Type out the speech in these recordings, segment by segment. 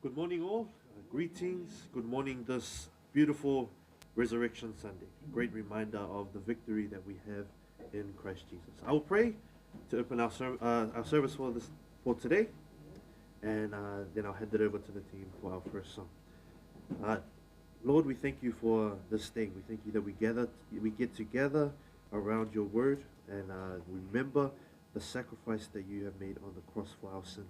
Good morning, all. Greetings. Good morning this beautiful Resurrection Sunday. Great reminder of the victory that we have in Christ Jesus. I will pray to open our service for today, and then I'll hand it over to the team for our first song. Lord, we thank you for this day. We thank you that we get together around your word and remember the sacrifice that you have made on the cross for our sins.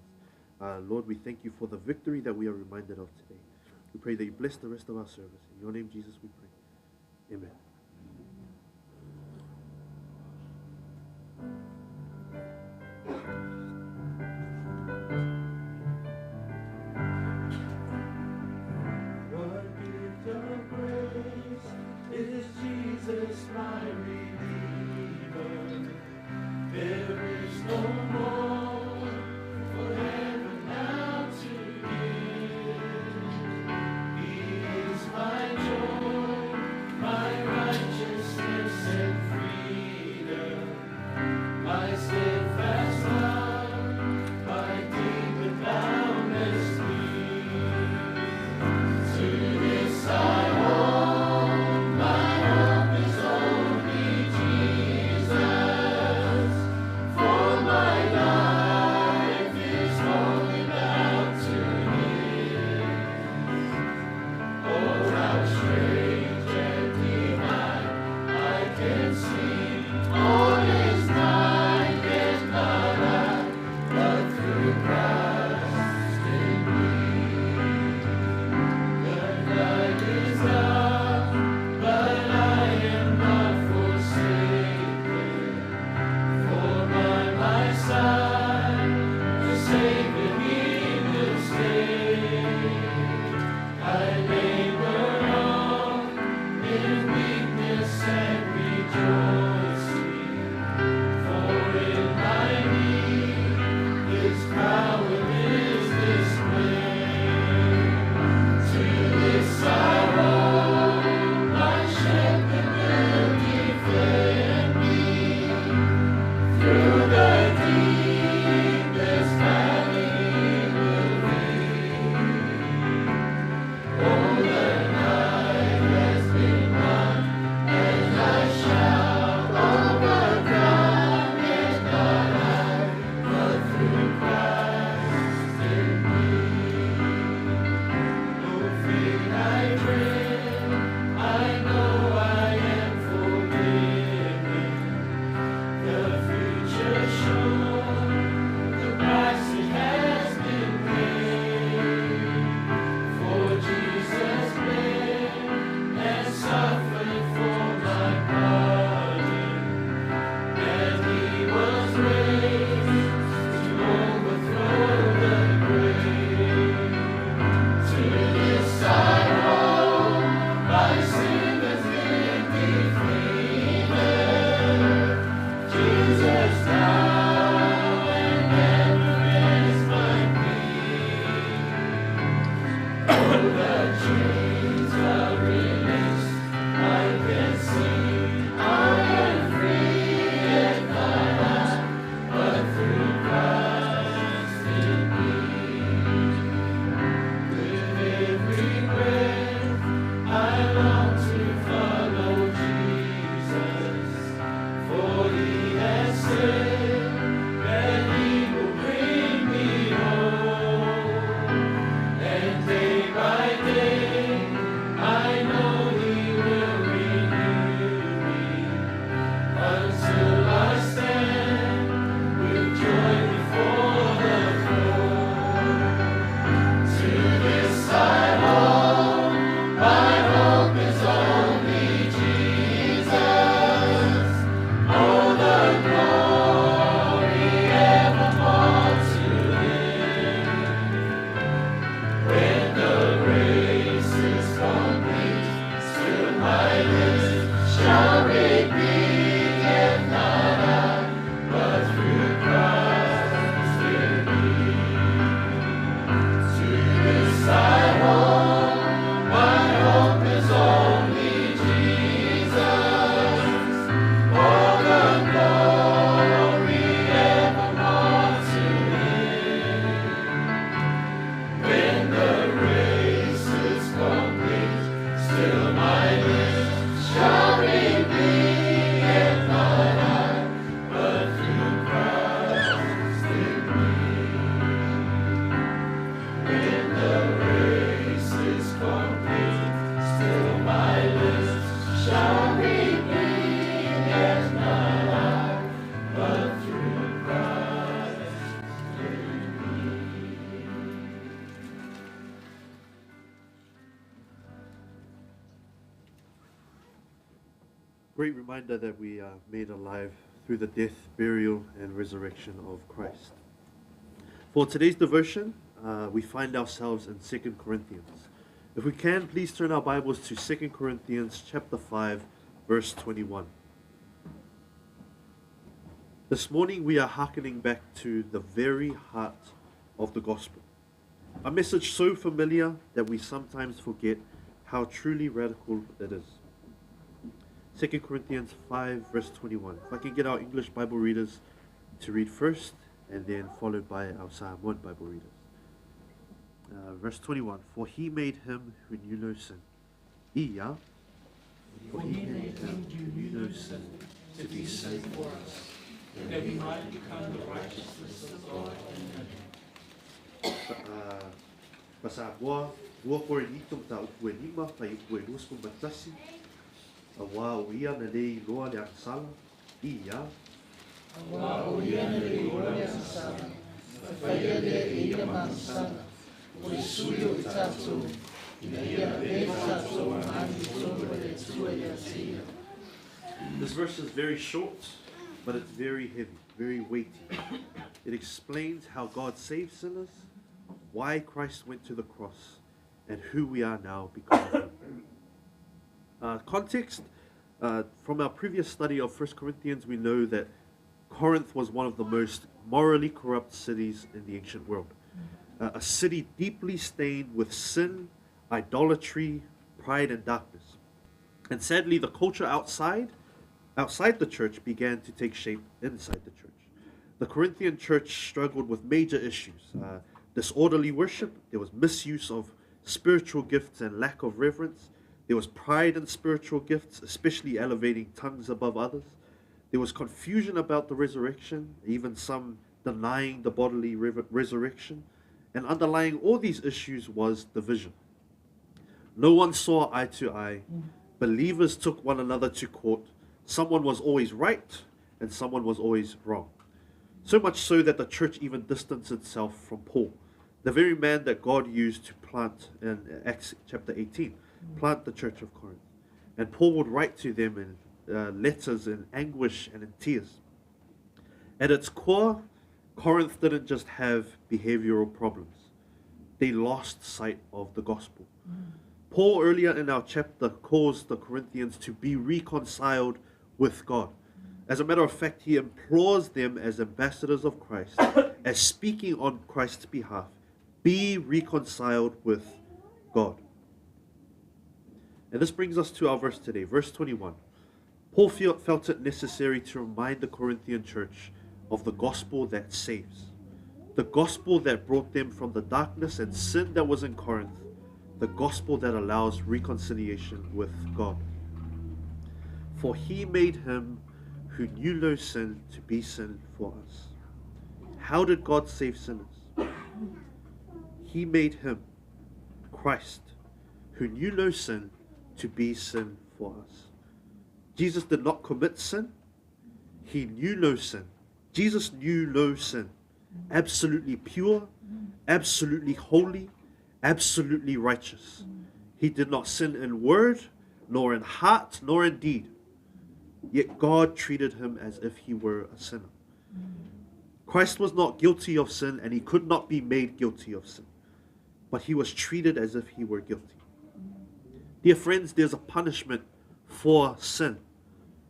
Lord, we thank you for the victory that we are reminded of today. We pray that you bless the rest of our service. In your name, Jesus, we pray. Amen. What gift of grace is Jesus, my Redeemer? There is no more for heaven now to give. He is my joy, my righteousness and freedom, my steadfast love, my deep and boundless peace. To this I hold, my hope is only Jesus. great reminder that we are made alive through the death, burial, and resurrection of Christ. For today's devotion, we find ourselves in 2 Corinthians. If we can, please turn our Bibles to 2 Corinthians chapter 5, verse 21. This morning we are hearkening back to the very heart of the gospel. A message so familiar that we sometimes forget how truly radical it is. 2 Corinthians 5, verse 21. If I can get our English Bible readers to read first, and then followed by our Samoan Bible readers. Verse 21, For he made him who knew no sin. Ia, for he made him who knew no sin to be sin for us, that we might become the righteousness of God in him. Pasamoa, 2 Korinito mataupu e 5, fuaiupu e 21, auā o ia na le iloa le agasala, ia. Auā o ia na le iloa le agasala, na faia lea e ia ma agasala, o le sui o i tātou, ina ia avea i tātou ma amiotonu a le Atua ia te ia. This verse is very short, but it's very heavy, very weighty. It explains how God saves sinners, why Christ went to the cross, and who we are now because of him. Context, from our previous study of 1 Corinthians, we know that Corinth was one of the most morally corrupt cities in the ancient world. A city deeply stained with sin, idolatry, pride, and darkness. And sadly, the culture outside the church began to take shape inside the church. The Corinthian church struggled with major issues. Disorderly worship, there was misuse of spiritual gifts and lack of reverence. There was pride in spiritual gifts, especially elevating tongues above others. There was confusion about the resurrection, even some denying the bodily resurrection. And underlying all these issues was division. No one saw eye to eye. Believers took one another to court. Someone was always right and someone was always wrong. So much so that the church even distanced itself from Paul, the very man that God used to plant in Acts chapter 18, plant the church of Corinth. And Paul would write to them in letters in anguish and in tears. At its core, Corinth didn't just have behavioral problems. They lost sight of the gospel. Paul, earlier in our chapter, calls the Corinthians to be reconciled with God. As a matter of fact, he implores them as ambassadors of Christ, as speaking on Christ's behalf, be reconciled with God. And this brings us to our verse today, verse 21. Paul felt it necessary to remind the Corinthian church of the gospel that saves, the gospel that brought them from the darkness and sin that was in Corinth, the gospel that allows reconciliation with God. For he made him who knew no sin to be sin for us. How did God save sinners? He made him, Christ, who knew no sin, to be sin for us. Jesus did not commit sin. He knew no sin. Jesus knew no sin. Absolutely pure, absolutely holy, absolutely righteous. He did not sin in word, nor in heart, nor in deed. Yet God treated him as if he were a sinner. Christ was not guilty of sin, and he could not be made guilty of sin. But he was treated as if he were guilty. Dear friends, there's a punishment for sin.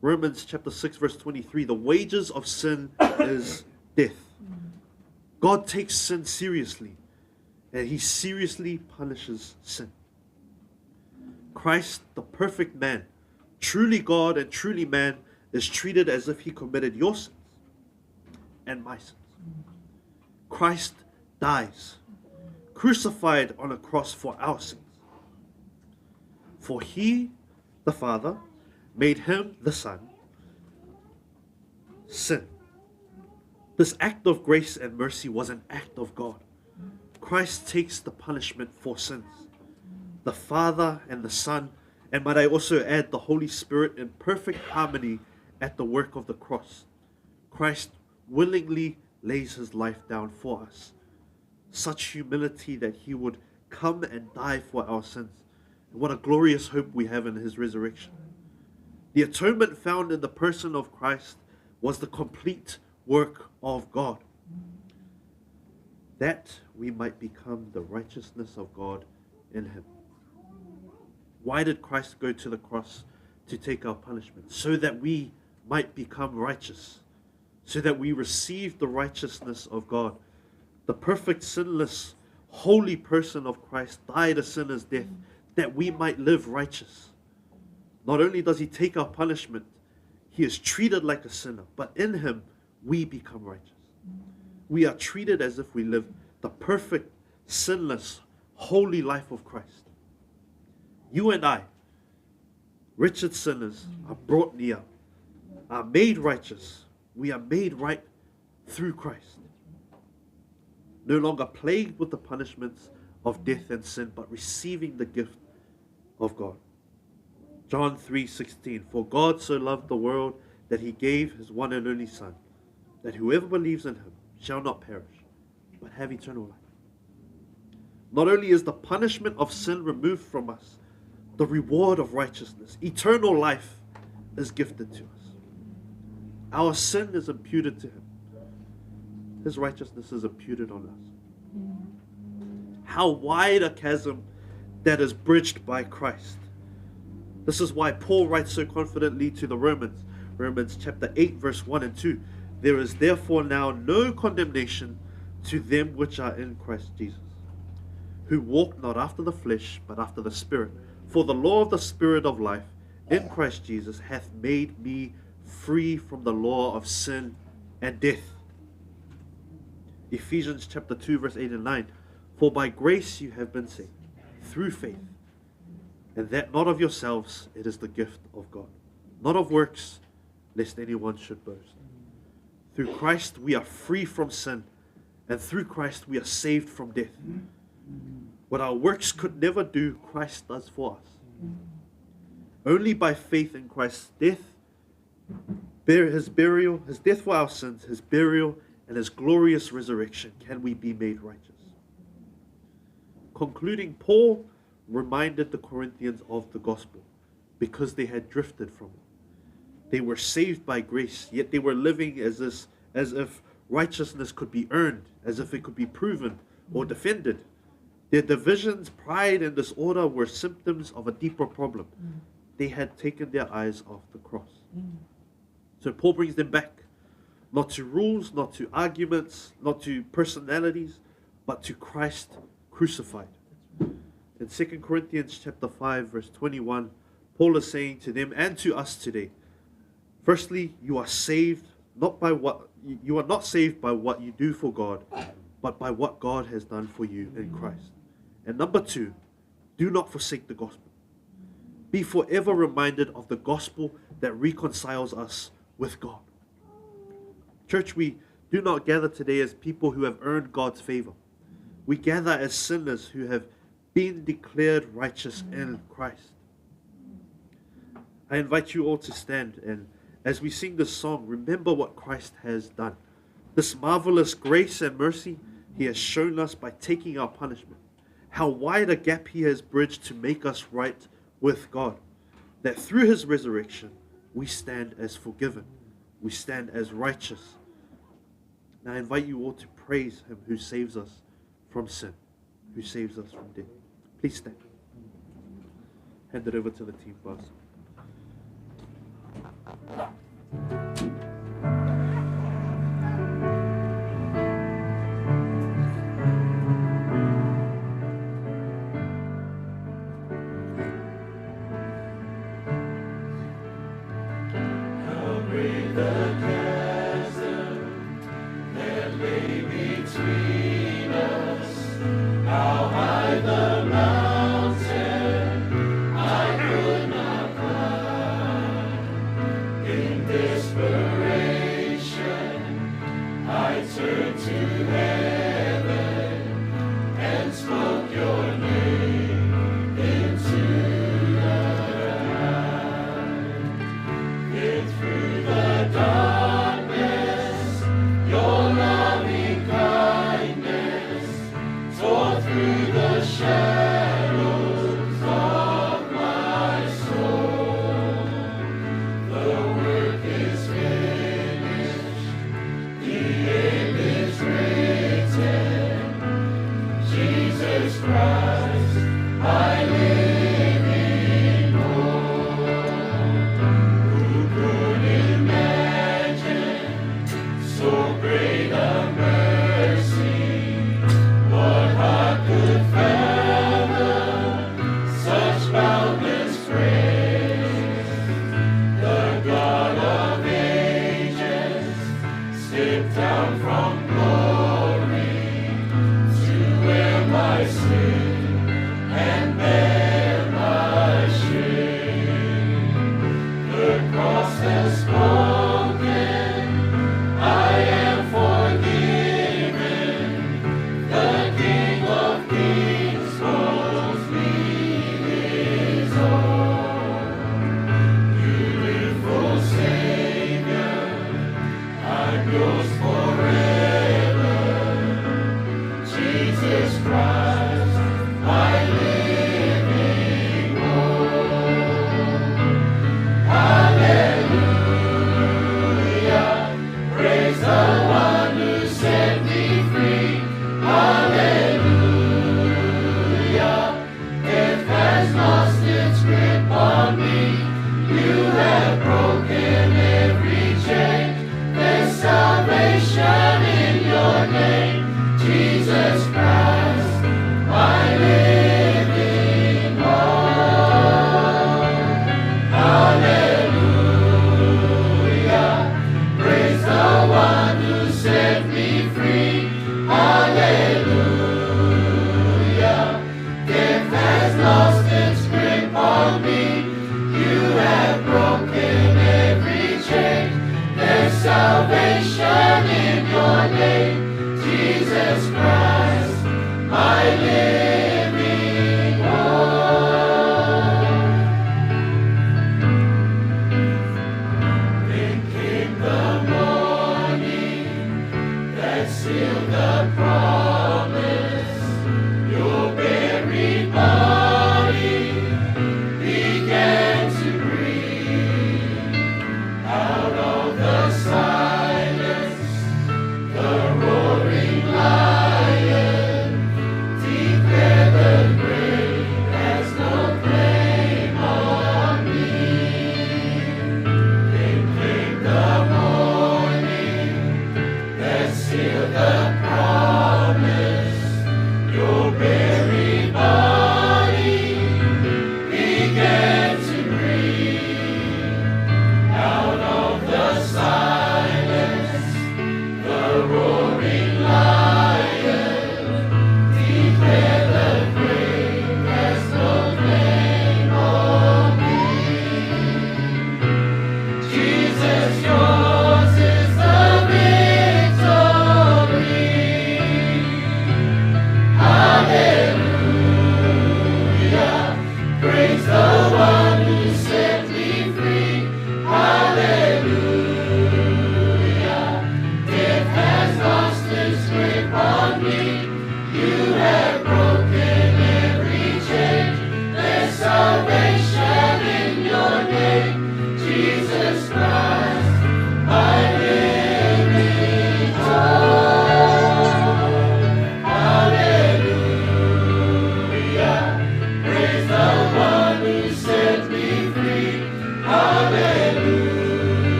Romans chapter 6, verse 23, the wages of sin is death. God takes sin seriously, and he seriously punishes sin. Christ, the perfect man, truly God and truly man, is treated as if he committed your sins and my sins. Christ dies, crucified on a cross for our sins. For he, the Father, made him, the Son, sin. This act of grace and mercy was an act of God. Christ takes the punishment for sins. The Father and the Son, and might I also add the Holy Spirit, in perfect harmony at the work of the cross. Christ willingly lays his life down for us. Such humility that he would come and die for our sins. And what a glorious hope we have in his resurrection. The atonement found in the person of Christ was the complete work of God, that we might become the righteousness of God in him. Why did Christ go to the cross to take our punishment? So that we might become righteous, so that we receive the righteousness of God. The perfect, sinless, holy person of Christ died a sinner's death that we might live righteous. Not only does he take our punishment, he is treated like a sinner, but in him we become righteous. We are treated as if we live the perfect, sinless, holy life of Christ. You and I, wretched sinners, are brought near, are made righteous. We are made right through Christ. No longer plagued with the punishments of death and sin, but receiving the gift of God. John 3:16, for God so loved the world that he gave his one and only Son, that whoever believes in him shall not perish, but have eternal life. Not only is the punishment of sin removed from us, the reward of righteousness, eternal life, is gifted to us. Our sin is imputed to him. His righteousness is imputed on us. How wide a chasm that is bridged by Christ. This is why Paul writes so confidently to the Romans. Romans chapter 8, verse 1 and 2. There is therefore now no condemnation to them which are in Christ Jesus, who walk not after the flesh, but after the Spirit. For the law of the Spirit of life in Christ Jesus hath made me free from the law of sin and death. Ephesians chapter 2, verse 8 and 9. For by grace you have been saved, through faith, and that not of yourselves, it is the gift of God, not of works, lest anyone should boast. Through Christ we are free from sin, and through Christ we are saved from death. What our works could never do, Christ does for us. Only by faith in Christ's death, his burial, his death for our sins, his burial, and his glorious resurrection can we be made righteous. Concluding, Paul reminded the Corinthians of the gospel because they had drifted from it. They were saved by grace, yet they were living as if righteousness could be earned, as if it could be proven or defended. Their divisions, pride, and disorder were symptoms of a deeper problem. They had taken their eyes off the cross. So Paul brings them back, not to rules, not to arguments, not to personalities, but to Christ crucified. In 2 Corinthians chapter 5, verse 21, Paul is saying to them and to us today, firstly, you are saved not by what you are not saved by what you do for God, but by what God has done for you in Christ. And number two, do not forsake the gospel. Be forever reminded of the gospel that reconciles us with God. Church, we do not gather today as people who have earned God's favor. We gather as sinners who have been declared righteous in Christ. I invite you all to stand, and as we sing this song, remember what Christ has done. This marvelous grace and mercy he has shown us by taking our punishment. How wide a gap he has bridged to make us right with God. That through his resurrection, we stand as forgiven. We stand as righteous. And I invite you all to praise him who saves us from sin, who saves us from death. Please stand. Hand it over to the team first. How great the chasm that lay between us, how high the mountain I could not climb. In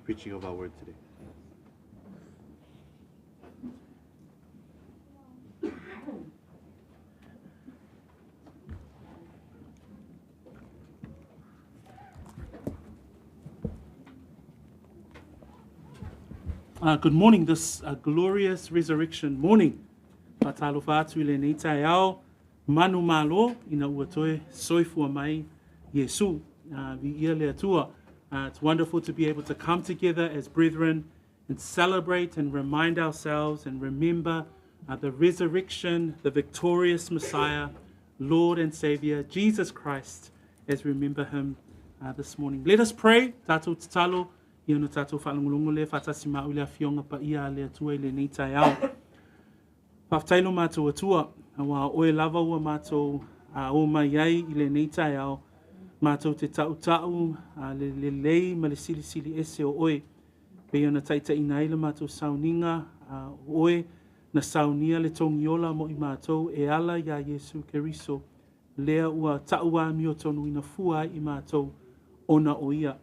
Preaching of our word today. Good morning, this glorious resurrection morning. Whakatalofa atu i lenei taeao, manu malo ina ua toe soifua mai Iesu. Viia le Atua. It's wonderful to be able to come together as brethren and celebrate and remind ourselves and remember the resurrection, the victorious Messiah, Lord and Savior, Jesus Christ, as we remember him this morning. Let us pray. Tātou tatalo, ia no tātou whaalongolongo le, whaatasi mau le afionga pa ia le Atua i lenei taeao. Whafetailo mātou Atua, Auā o Oe lava ua matou ō mai ai i lenei taeao, matou te taʻutaʻu le lelei ma le silisili ese o Oe, pei ona taitaiina ai le matou sauniga o Oe na saunia le togiola mo i matou e ala iā Iesu Keriso, lea ua taʻu amiotonuina fua ai i matou ona o Ia.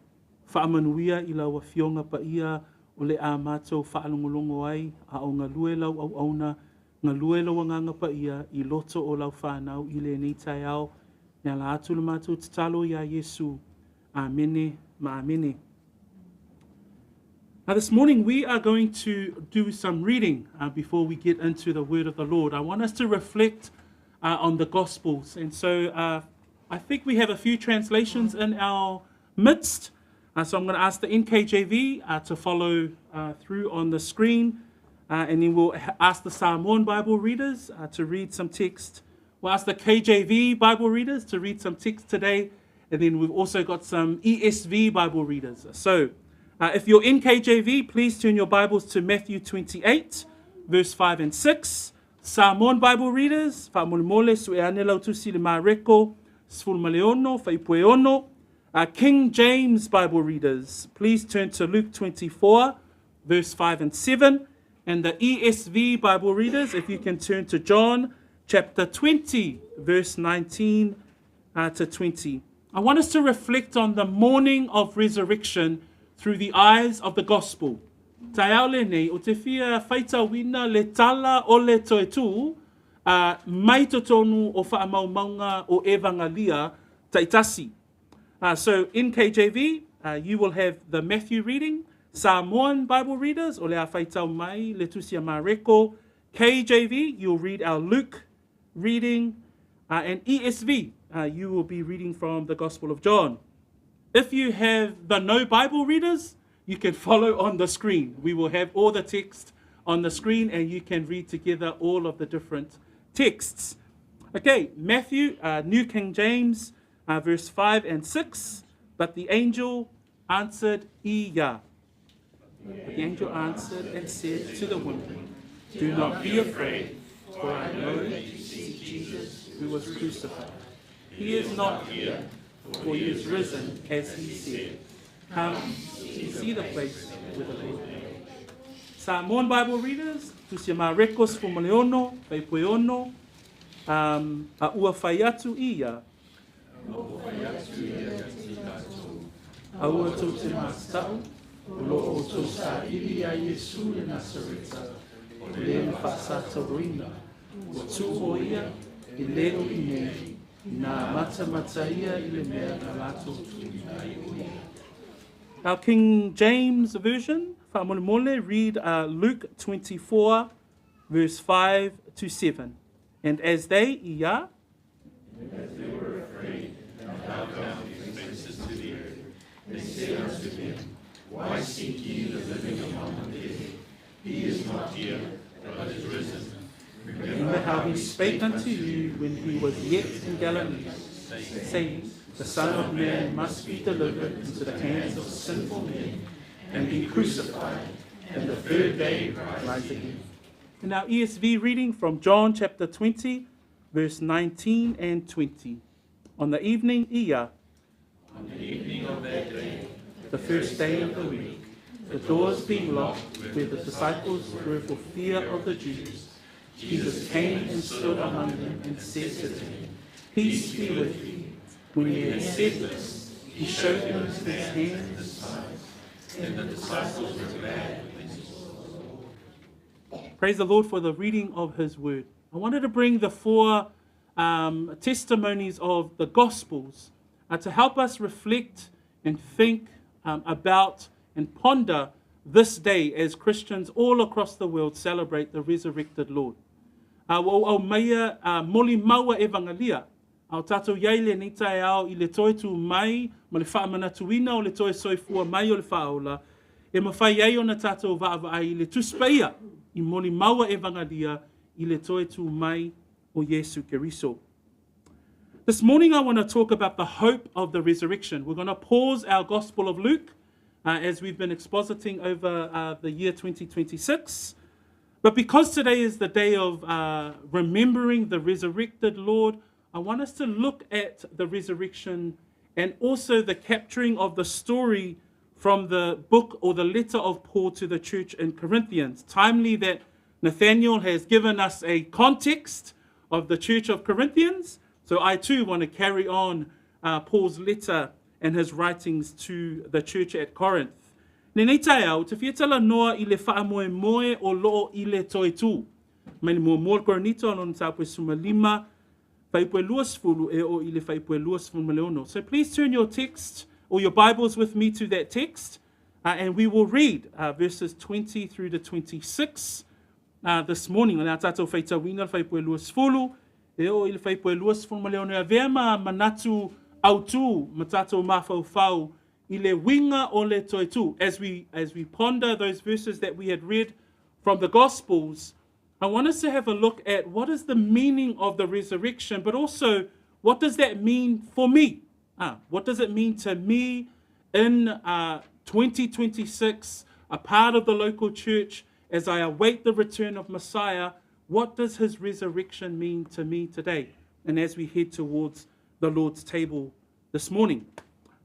Faamanuia i Lau Afioga Paia o le a matou faalogologo ai a o galue Lau auauna, galue Lou Agaga Paia i loto o Lau fanau i lenei taeao. E ala atu le matou tatalo iā Iesu. Amene ma amene. Now, this morning we are going to do some reading before we get into the word of the Lord. I want us to reflect on the Gospels. And so I think we have a few translations in our midst. So I'm going to ask the NKJV to follow through on the screen. And then we'll ask the Samoan Bible readers to read some text. We'll ask the KJV Bible readers to read some text today. And then we've also got some ESV Bible readers. So if you're in KJV, please turn your Bibles to Matthew 28, verse 5 and 6. Samoan Bible readers, faamolemole sue ane lau tusi le Mareko, 16, fuaiupu e 6. King James Bible readers, please turn to Luke 24, verse 5 and 7. And the ESV Bible readers, if you can turn to John chapter 20, verse 19 to 20. I want us to reflect on the morning of resurrection through the eyes of the gospel. Taeao lenei, ou te fia faitauina le tala o le toetū, mai totonu o faamaumauga o Evangalia taitasi. So in KJV, you will have the Matthew reading, Samoan Bible readers, o le a faitau mai le tusi a Mareko, KJV, you'll read our Luke reading, and ESV, you will be reading from the Gospel of John. If you have the no Bible readers, you can follow on the screen. We will have all the text on the screen and you can read together all of the different texts. Okay, Matthew, New King James, verse 5 and 6. But the angel answered, Iya. But the angel answered and said to the women, Do not be afraid, for I know that you seek Jesus who was crucified. He is not here, for he is risen, as he said. Come, see the place where the Lord. Samoan Bible readers, tusi a Mareko 16, fuaiupu e 6, a ua fai atu ia, Aua tou te matatau, o lo o outou saili iā Iesu le Nasareta, o le na faasatauaina, ua tū ʻo ia, e lē o i inei, inā matamata ia i le mea na latou tuuina ai ʻo ia. Our King James Version, faamolemole, read Luke 24, verse 5 to 7. And as they, ia, As they were afraid and bowed down their faces to the earth, they said unto him, Why seek ye the living among the dead? He is not here, but is risen. Remember how he spake unto you when he was yet in Galilee, saying, The Son of Man must be delivered into the hands of sinful men and be crucified, and the third day rise again. And our ESV reading from John chapter 20, verse 19 and 20. On the evening, ia, On the evening of that day, the first day of the week, the doors being locked where the disciples were for fear of the Jews, Jesus came and stood among them and said to them, Peace be with you. When he had said this, he showed them his hands and side. And the disciples were glad when they saw. Praise the Lord for the reading of his word. I wanted to bring the four testimonies of the Gospels to help us reflect and think about and ponder this day as Christians all across the world celebrate the resurrected Lord. Ua ou aumaia molimau a Evangalia, a o tatou i ai lenei taeao i le toe tū mai ma le faamanatuina o le toe soifua mai o le Faaola, e mafai ai ona tatou vaavaai i le Tusi Paia i molimau a Evangalia i le toe tū mai o Iesu Keriso. This morning I want to talk about the hope of the resurrection. We're going to pause our Gospel of Luke as we've been expositing over the year 2026. But because today is the day of remembering the resurrected Lord, I want us to look at the resurrection and also the capturing of the story from the book or the letter of Paul to the church in Corinthians. Timely that Nathaniel has given us a context of the church of Corinthians. So I too want to carry on Paul's letter and his writings to the church at Corinth. Lenei taeao, te fia talanoa i le faamoemoe o loo i le toetū. Mai le muamua o le Korinito lona mataupu e 15, fuaiupu e 20 e oo i le fuaiupu e 26. So please turn your text or your Bibles with me to that text, and we will read verses 20 through to 26 this morning. O le a tatou faitauina le fuaiupu e 20 e oo i le fuaiupu e 26 e avea ma manatu autū ma tatou mafaufau i le uiga o le toetū. As we ponder those verses that we had read from the Gospels, I want us to have a look at what is the meaning of the resurrection, but also what does that mean for me? What does it mean to me in 2026, a part of the local church, as I await the return of Messiah? What does his resurrection mean to me today? And as we head towards the Lord's table this morning.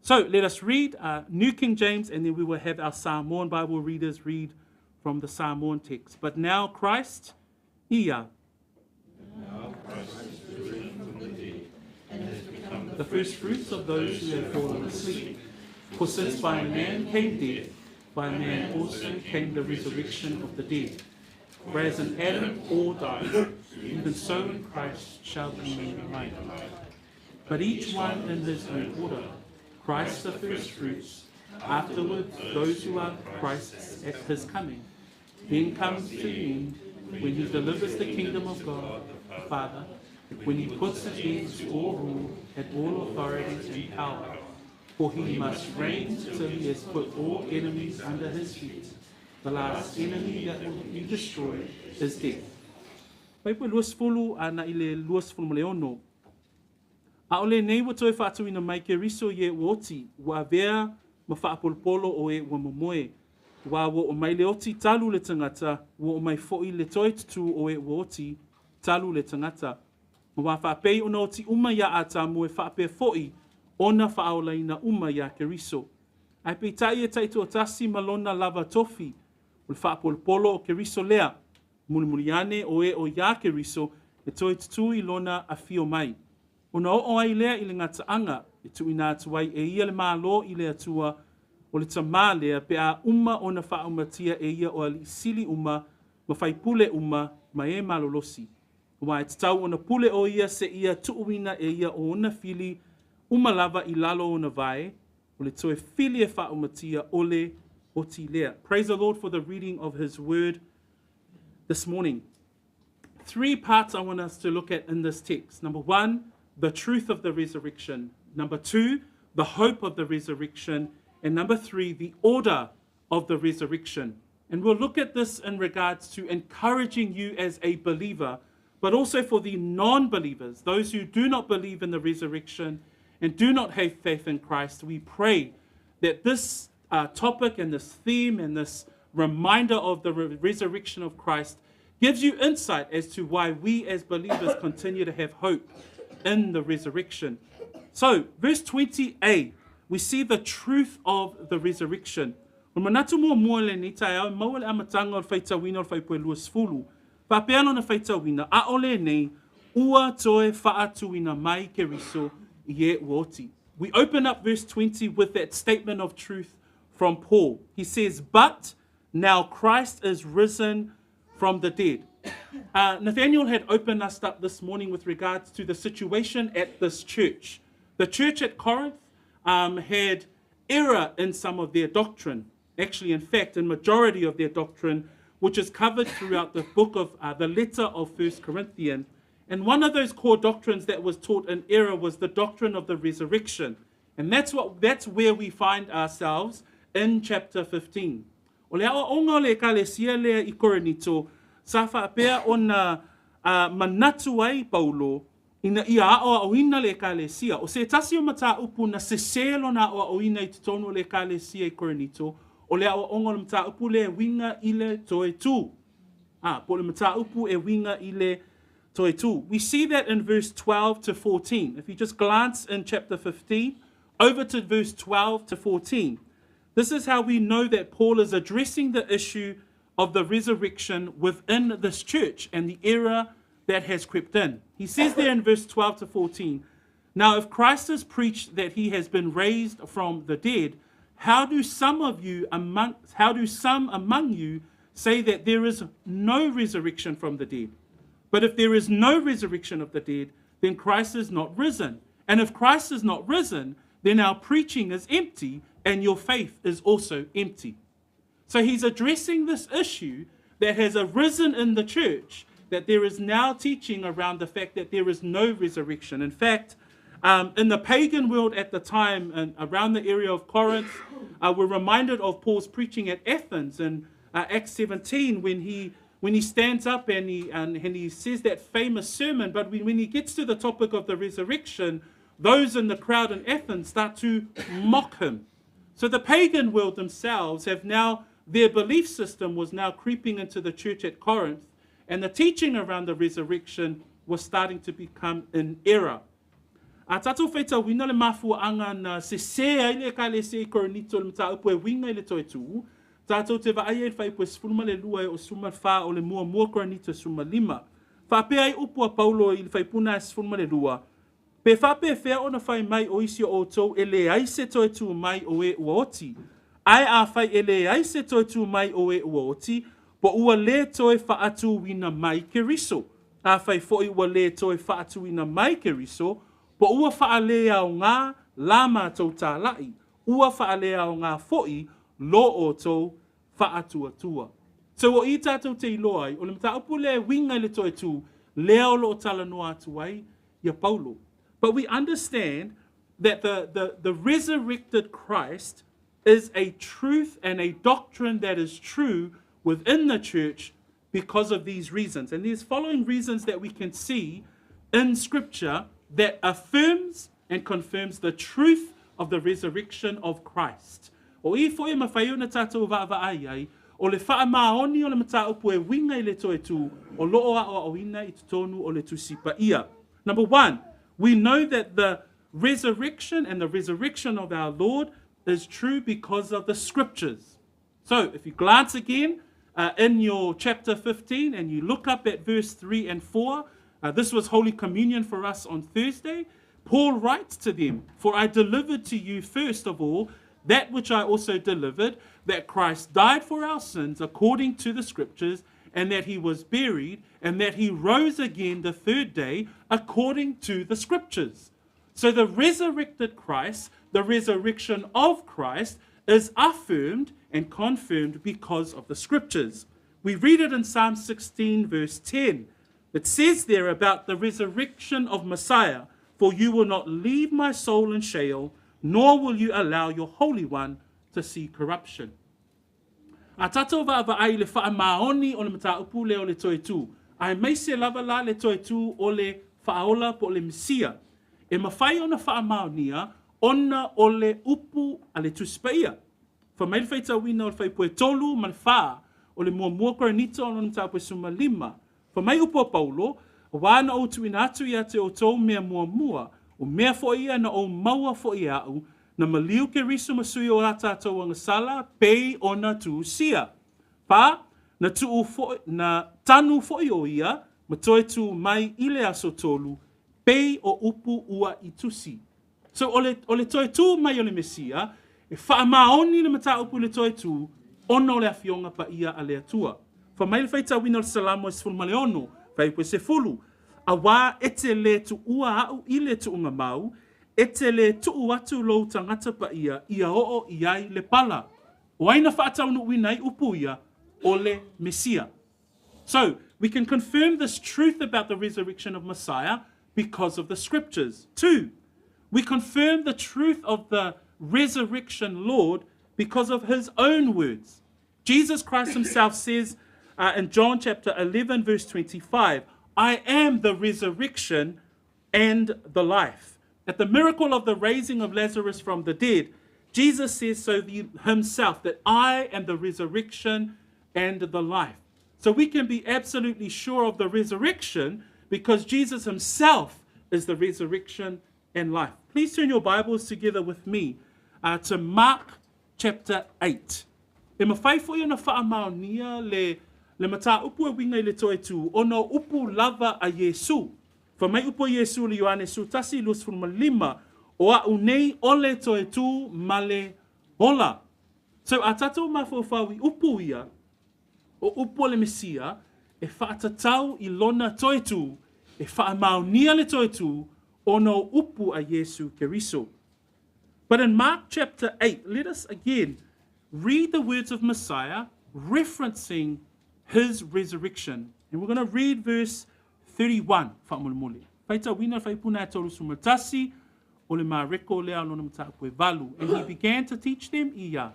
So let us read New King James, and then we will have our Samoan Bible readers read from the Samoan text. But now Christ, ia. Now Christ is risen from the dead and has become the first fruits of those who have fallen asleep. For since by man came death, by man also came the resurrection of the dead. For as in Adam all died, even so in Christ shall be made alive. But each one in his own order. Christ the first fruits, afterwards those who are Christ's at his coming. Then comes the end, when he delivers the kingdom of God the Father, when he puts an end to all rule and all authority and power. For he must reign till he has put all enemies under his feet. The last enemy that will be destroyed is death. Fuaiupu e 20 agai i le 26. Aole nei ua toe faatuina mai Keriso i e ua oti, ua avea ma faapolopolo o e ua momoe. Ua ua oo mai le oti talu le tagata, ua oo mai foi le toe tutū o e ua oti talu le tagata. Ma ua faapei ona oti uma ia Atamu e faapea foi ona faaolaina uma ia Keriso. Ae peitai e taitoatasi ma lona lava tofi, o le faapolopolo o Keriso lea, mulimuli ane o e o ia Keriso e toe tutū i lona afio mai. Ona oo ai lea i le gataaga, e tuuina atu ai e ia le Malo i le Atua o le Tamā lea pe a uma ona faaumatia e ia o alii sili uma ma faipule uma ma e malolosi. Ua e tatau ona pule o ia seia tuuina e ia o ona fili uma lava i lalo ona vae, o le toe fili e faaumatia o le oti lea. Praise the Lord for the reading of his word this morning. Three parts I want us to look at in this text. Number one, the truth of the resurrection. Number two, the hope of the resurrection. And number three, the order of the resurrection. And we'll look at this in regards to encouraging you as a believer, but also for the non believers, those who do not believe in the resurrection and do not have faith in Christ. We pray that this topic and this theme and this reminder of the resurrection of Christ gives you insight as to why we as believers continue to have hope in the resurrection. So, verse 20a, we see the truth of the resurrection. O manatu muamua lenei taeao, maua le amataga o le faitauina o le fuaiupu e 20. Faapea lona faitauina, aole nei, ua toe faatuina mai Keriso i e ua oti. We open up verse 20 with that statement of truth from Paul. He says, "But now Christ is risen from the dead." Nathaniel had opened us up this morning with regards to the situation at this church. The church at Corinth had error in some of their doctrine. Actually, in fact, in majority of their doctrine, which is covered throughout the book of the letter of First Corinthians. And one of those core doctrines that was taught in error was the doctrine of the resurrection. And that's where we find ourselves in chapter 15. O le aoaoga o le ekalesia lea i Korinito, sa faapea ona manatu ai Paulo ina ia aoaoina le ekalesia. O se tasi o mataupu na sesē lona aoaoina i totonu o le ekalesia i Korinito, o le aoaoga o le mataupu le uiga i le toetū. Ah, po o le mataupu e uiga i le toe tū. We see that in verse 12 to 14. If you just glance in chapter 15, over to verse 12 to 14. This is how we know that Paul is addressing the issue of the resurrection within this church and the error that has crept in. He says there in verse 12 to 14, Now if Christ has preached that he has been raised from the dead, how do some of you among how do some among you say that there is no resurrection from the dead? But if there is no resurrection of the dead, then Christ is not risen. And if Christ is not risen, then our preaching is empty and your faith is also empty. So he's addressing this issue that has arisen in the church, that there is now teaching around the fact that there is no resurrection. In fact, in the pagan world at the time, and around the area of Corinth, we're reminded of Paul's preaching at Athens in Acts 17 when he when he stands up and he, and, and he says that famous sermon, but when, when he gets to the topic of the resurrection, those in the crowd in Athens start to mock him. So the pagan world themselves have now, their belief system was now creeping into the church at Corinth, and the teaching around the resurrection was starting to become in error. A tātou faitauina le mafuaʻaga na sesē ai le Ekalesia i Korinito i le mataupu e uiga i le toe tū, tātou te vaai ai i le fuaiupu e 12 e oo 14 o le muamua Korinito e 15. Faapea ai upu a Paulo i le faipuna e 12, Pe faapefea ona fai mai o isi o outou e leai se toe tū mai o e ua oti? Ae afai e leai se toe tū mai o e ua oti, po ua lē toe faatūina mai Keriso. Afai foi ua lē toe faatūina mai Keriso, po ua faaleaogā la matou tālaʻi, ua faaleaogā foi lo outou faatuatua. So o i tātou te iloa ai, o le mataupu lea e uiga i le toe tū, lea o loo talanoa atu ai ia Paulo. But we understand that the, the, the resurrected Christ is a truth and a doctrine that is true within the church because of these reasons. And there's following reasons that we can see in Scripture that affirms and confirms the truth of the resurrection of Christ. O i foi e mawhai o na tātou vaavaai ai, o le whaamaoni o le mataupu e uiga i le toe tū, o loo aʻoaʻoina i totonu o le Tusi Paia. Number one, we know that the resurrection and the resurrection of our Lord is true because of the scriptures. So if you glance again in your chapter 15 and you look up at verse 3 and 4, this was Holy Communion for us on Thursday. Paul writes to them, For I delivered to you first of all that which I also delivered, that Christ died for our sins according to the scriptures, and that he was buried, and that he rose again the third day according to the scriptures. So the resurrected Christ, the resurrection of Christ, is affirmed and confirmed because of the scriptures. We read it in Psalm 16, verse 10. It says there about the resurrection of Messiah, For you will not leave my soul in Sheol, nor will you allow your Holy One to see corruption. A tātou vaavaai i le faamaoni o le mataupu lea o le toe tū, aemaise lava la le toe tū o le Faaola po o le Mesia, e mafai ona faamaonia ona o le upu a le Tusi Paia. Fai mai le faitauina o le fuaiupu e 3 ma le 4 o le muamua Korinito o lona mataupu e 15, Fai mai upu a Paulo, Wā na ou tuuina atu ia te outou mea muamua, o mea foi ia na ou maua foi e aʻu, na maliu Keriso ma sui o a tātou agasala, pei ona tuusia. Pā, na tuu foi, na tanu foi o ia, ma toe tū mai i le aso tolu, pei o upu ua i tusi. So o le, o le toe tū mai o le Mesia, e faamaoni le mataupu i le toe tū, ona o le Afioga Paia a le Atua. Fai mai le faitauina o le Salamo e 16, fuaiupu e 10, Auā e te lē tuua aʻu i le tuuga mau, e te lē tuu atu lou tagata paia ia oo i ai le pala. O ai na faataunuuina ai upu ia, o le Mesia. So, we can confirm this truth about the resurrection of Messiah because of the scriptures. Two, we confirm the truth of the resurrection Lord because of his own words. Jesus Christ himself says in John chapter 11, verse 25, I am the resurrection and the life. At the miracle of the raising of Lazarus from the dead, Jesus says so the, himself that I am the resurrection and the life. So we can be absolutely sure of the resurrection because Jesus himself is the resurrection and life. Please turn your Bibles together with me uh, to Mark chapter 8. E mawhai foi ona whaamaonia le, le mataupu e winga i le toe tū, ona o upu lava a Iesu. Fa mai upu a Iesu le Ioane 11, 25, o a'u nei o le toe tū ma le ola. So a tatou mafaufau i upu ia, o upu o le Mesia, e whaatatau i lona toe tū, e whaamaonia le toe tū, ona o upu a Iesu Keriso. But in Mark chapter 8, let us again read the words of Messiah referencing his resurrection. And we're going to read verse 31, faamolemole. Faitauina le faipuna e 31 o le Mareko lea o lona mataupu e valu. And he began to teach them ia.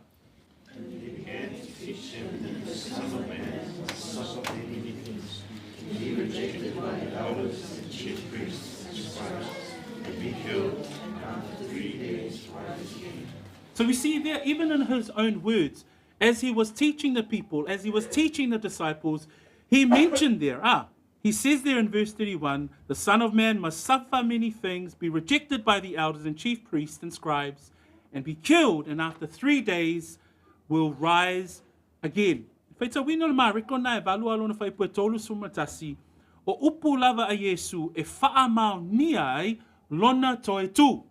And he began to teach them that the Son of Man must suffer many things, and be rejected by the elders and chief priests and scribes, and be killed, and after 3 days rise again. So we see there, even in his own words, as he was teaching the people, as he was teaching the disciples, he mentioned there, he says there in verse 31, the Son of Man must suffer many things, be rejected by the elders and chief priests and scribes, and be killed, and after 3 days will rise again. Faitauina le Mareko na e valu a lona faipua 31, o upu lava a Iesu e whaamaonia ai lona toe tū.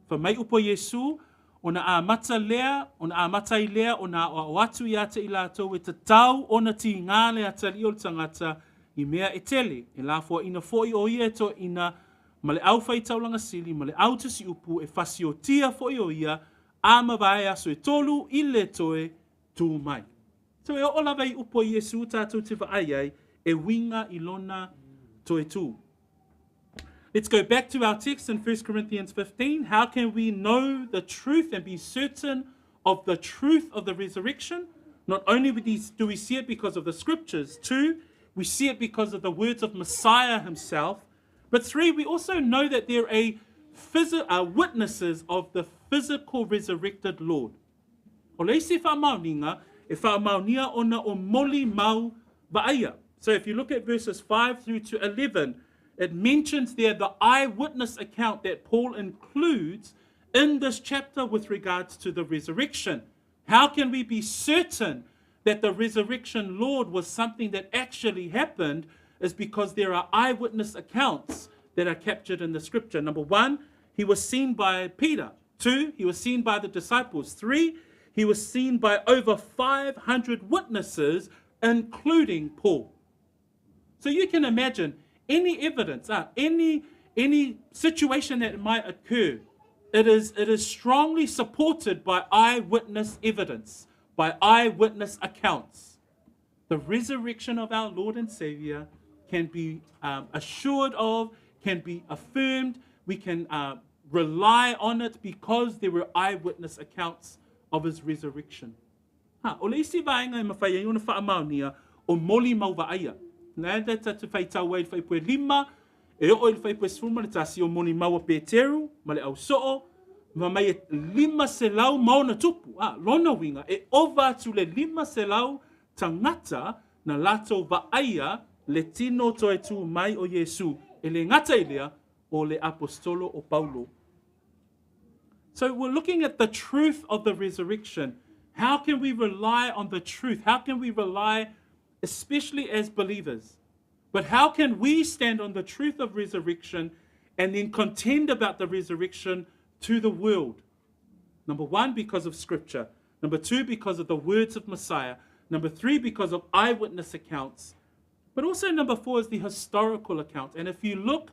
Fa mai upu a Iesu, ona a mata lea, ona a mata i lea, ona a o atu i ata i lātou e tatau ona ti ngā le atali o le tangata i mea e tele. E la fua ina foi o ia e to ina ma le au whai taulanga sili, ma le au tusi upu e fasiotia foi o ia, a mavae aso e tolu i le toe tū mai. So e o lava i upu a Iesu tātou te vaai ai, e winga i lona toe tū. Let's go back to our text in 1 Corinthians 15. How can we know the truth and be certain of the truth of the resurrection? Not only do we see it because of the scriptures, 2, we see it because of the words of Messiah himself. But 3, we also know that there are witnesses of the physical resurrected Lord. O le isi whaamaoninga, e whaamaonia ona o moli mau vaaia. So if you look at verses 5 through to 11, it mentions there the eyewitness account that Paul includes in this chapter with regards to the resurrection. How can we be certain that the resurrection Lord was something that actually happened? Is because there are eyewitness accounts that are captured in the scripture. Number 1, he was seen by Peter. 2, he was seen by the disciples. 3, he was seen by over 500 witnesses, including Paul. So you can imagine any evidence, any situation that might occur, it is strongly supported by eyewitness evidence, by eyewitness accounts. The resurrection of our Lord and Savior can be assured of, can be affirmed. We can rely on it because there were eyewitness accounts of his resurrection. Ha, o le isi vaenga e mawhai ai ona whaamaonia o moli mau vaaia. Nā te tatu whai tau ai le whaipue lima, e o i le whaipue sefulu ma le tasi o moli maua Peteru, ma le au soo, ma mai e 500 maona tupu. Ah, lona winga, e ova atu le 500 tangata na lato vaaia le tino toe tū mai o Iesu, e le ngata i lea o le apostolo o Paulo. So we're looking at the truth of the resurrection. How can we rely on the truth? How can we rely, especially as believers? But how can we stand on the truth of resurrection and then contend about the resurrection to the world? Number 1, because of scripture. Number 2, because of the words of Messiah. Number 3, because of eyewitness accounts. But also number 4 is the historical account. And if you look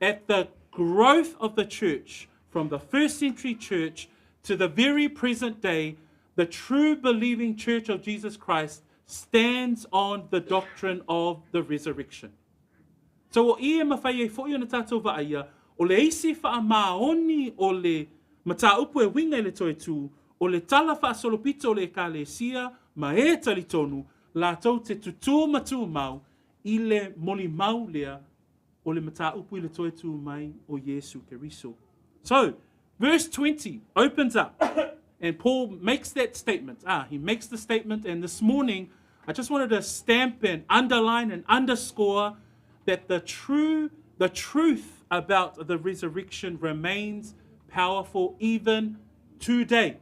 at the growth of the church, from the first century church to the very present day, the true believing church of Jesus Christ stands on the doctrine of the resurrection. So o ia mawhai e foi ona tātou vaaia, o le isi whaamaoni o le mataupu e winga i le toe tū, o le tala whaasolopito o le ekalesia, ma e talitonu, lātou te tutū matū mau, i le moli mau lea, o le mataupu i le toe tū mai o Iesu Keriso. So, verse 20 opens up, and Paul makes that statement. He makes the statement, and this morning, I just wanted to stamp and underline and underscore that the true the truth about the resurrection remains powerful even today.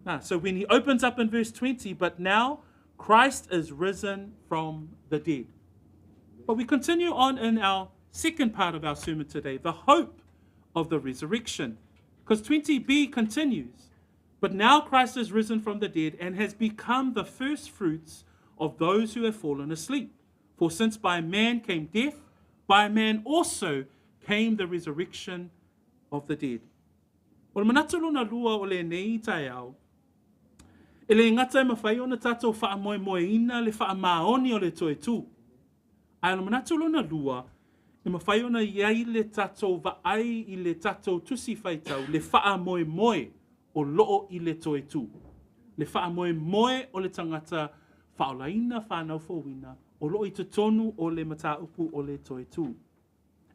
Ah, so when he opens up in verse 20, but now Christ is risen from the dead. But we continue on in our second part of our sermon today, the hope of the resurrection. Because 20b continues, but now Christ is risen from the dead and has become the first fruits of those who have fallen asleep. For since by man came death, by man also came the resurrection of the dead. O le manatu lona lua o lenei taeao, e le gata e mafai ona tatou faamoemoeina le faamaoni o le toe tū. Ae o le manatu lona lua, e mafai ona i ai le tatou vaai i le tatou tusi faitau, le faamoemoe o loo i le toe tū. Le faamoemoe o le tagata faaolaina fanau fouina o loo i totonu o le mataupu o le toe tū.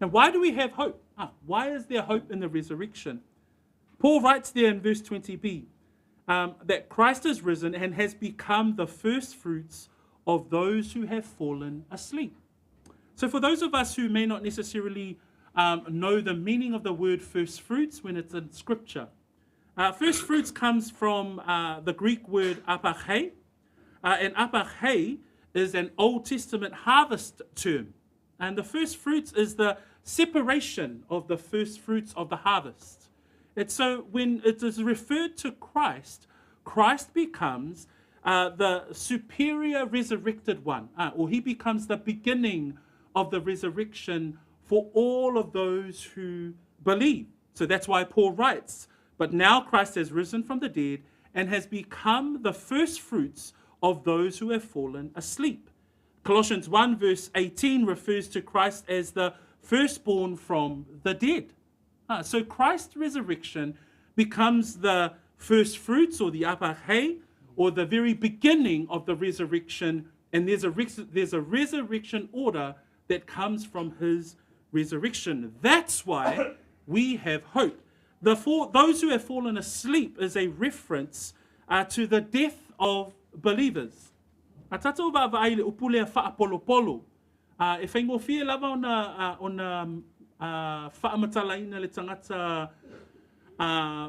And why do we have hope? Ah, why is there hope in the resurrection? Paul writes there in verse 20b that Christ is risen and has become the first fruits of those who have fallen asleep. So, for those of us who may not necessarily know the meaning of the word first fruits when it's in scripture, first fruits comes from the Greek word apache, and apache is an Old Testament harvest term. And the first fruits is the separation of the first fruits of the harvest. And so when it is referred to Christ, Christ becomes the superior resurrected one, or he becomes the beginning of the resurrection for all of those who believe. So that's why Paul writes, But now Christ has risen from the dead and has become the first fruits of those who have fallen asleep. Colossians 1, verse 18 refers to Christ as the firstborn from the dead. So Christ's resurrection becomes the first fruits or the apache or the very beginning of the resurrection. And there's a, there's a resurrection order that comes from his resurrection. That's why we have hope. The for, those who have fallen asleep is a reference to the death of believers. A tatou vaavaai le upu lea faapolopolo. E faigofie lava ona, ona faamatalaina le tagata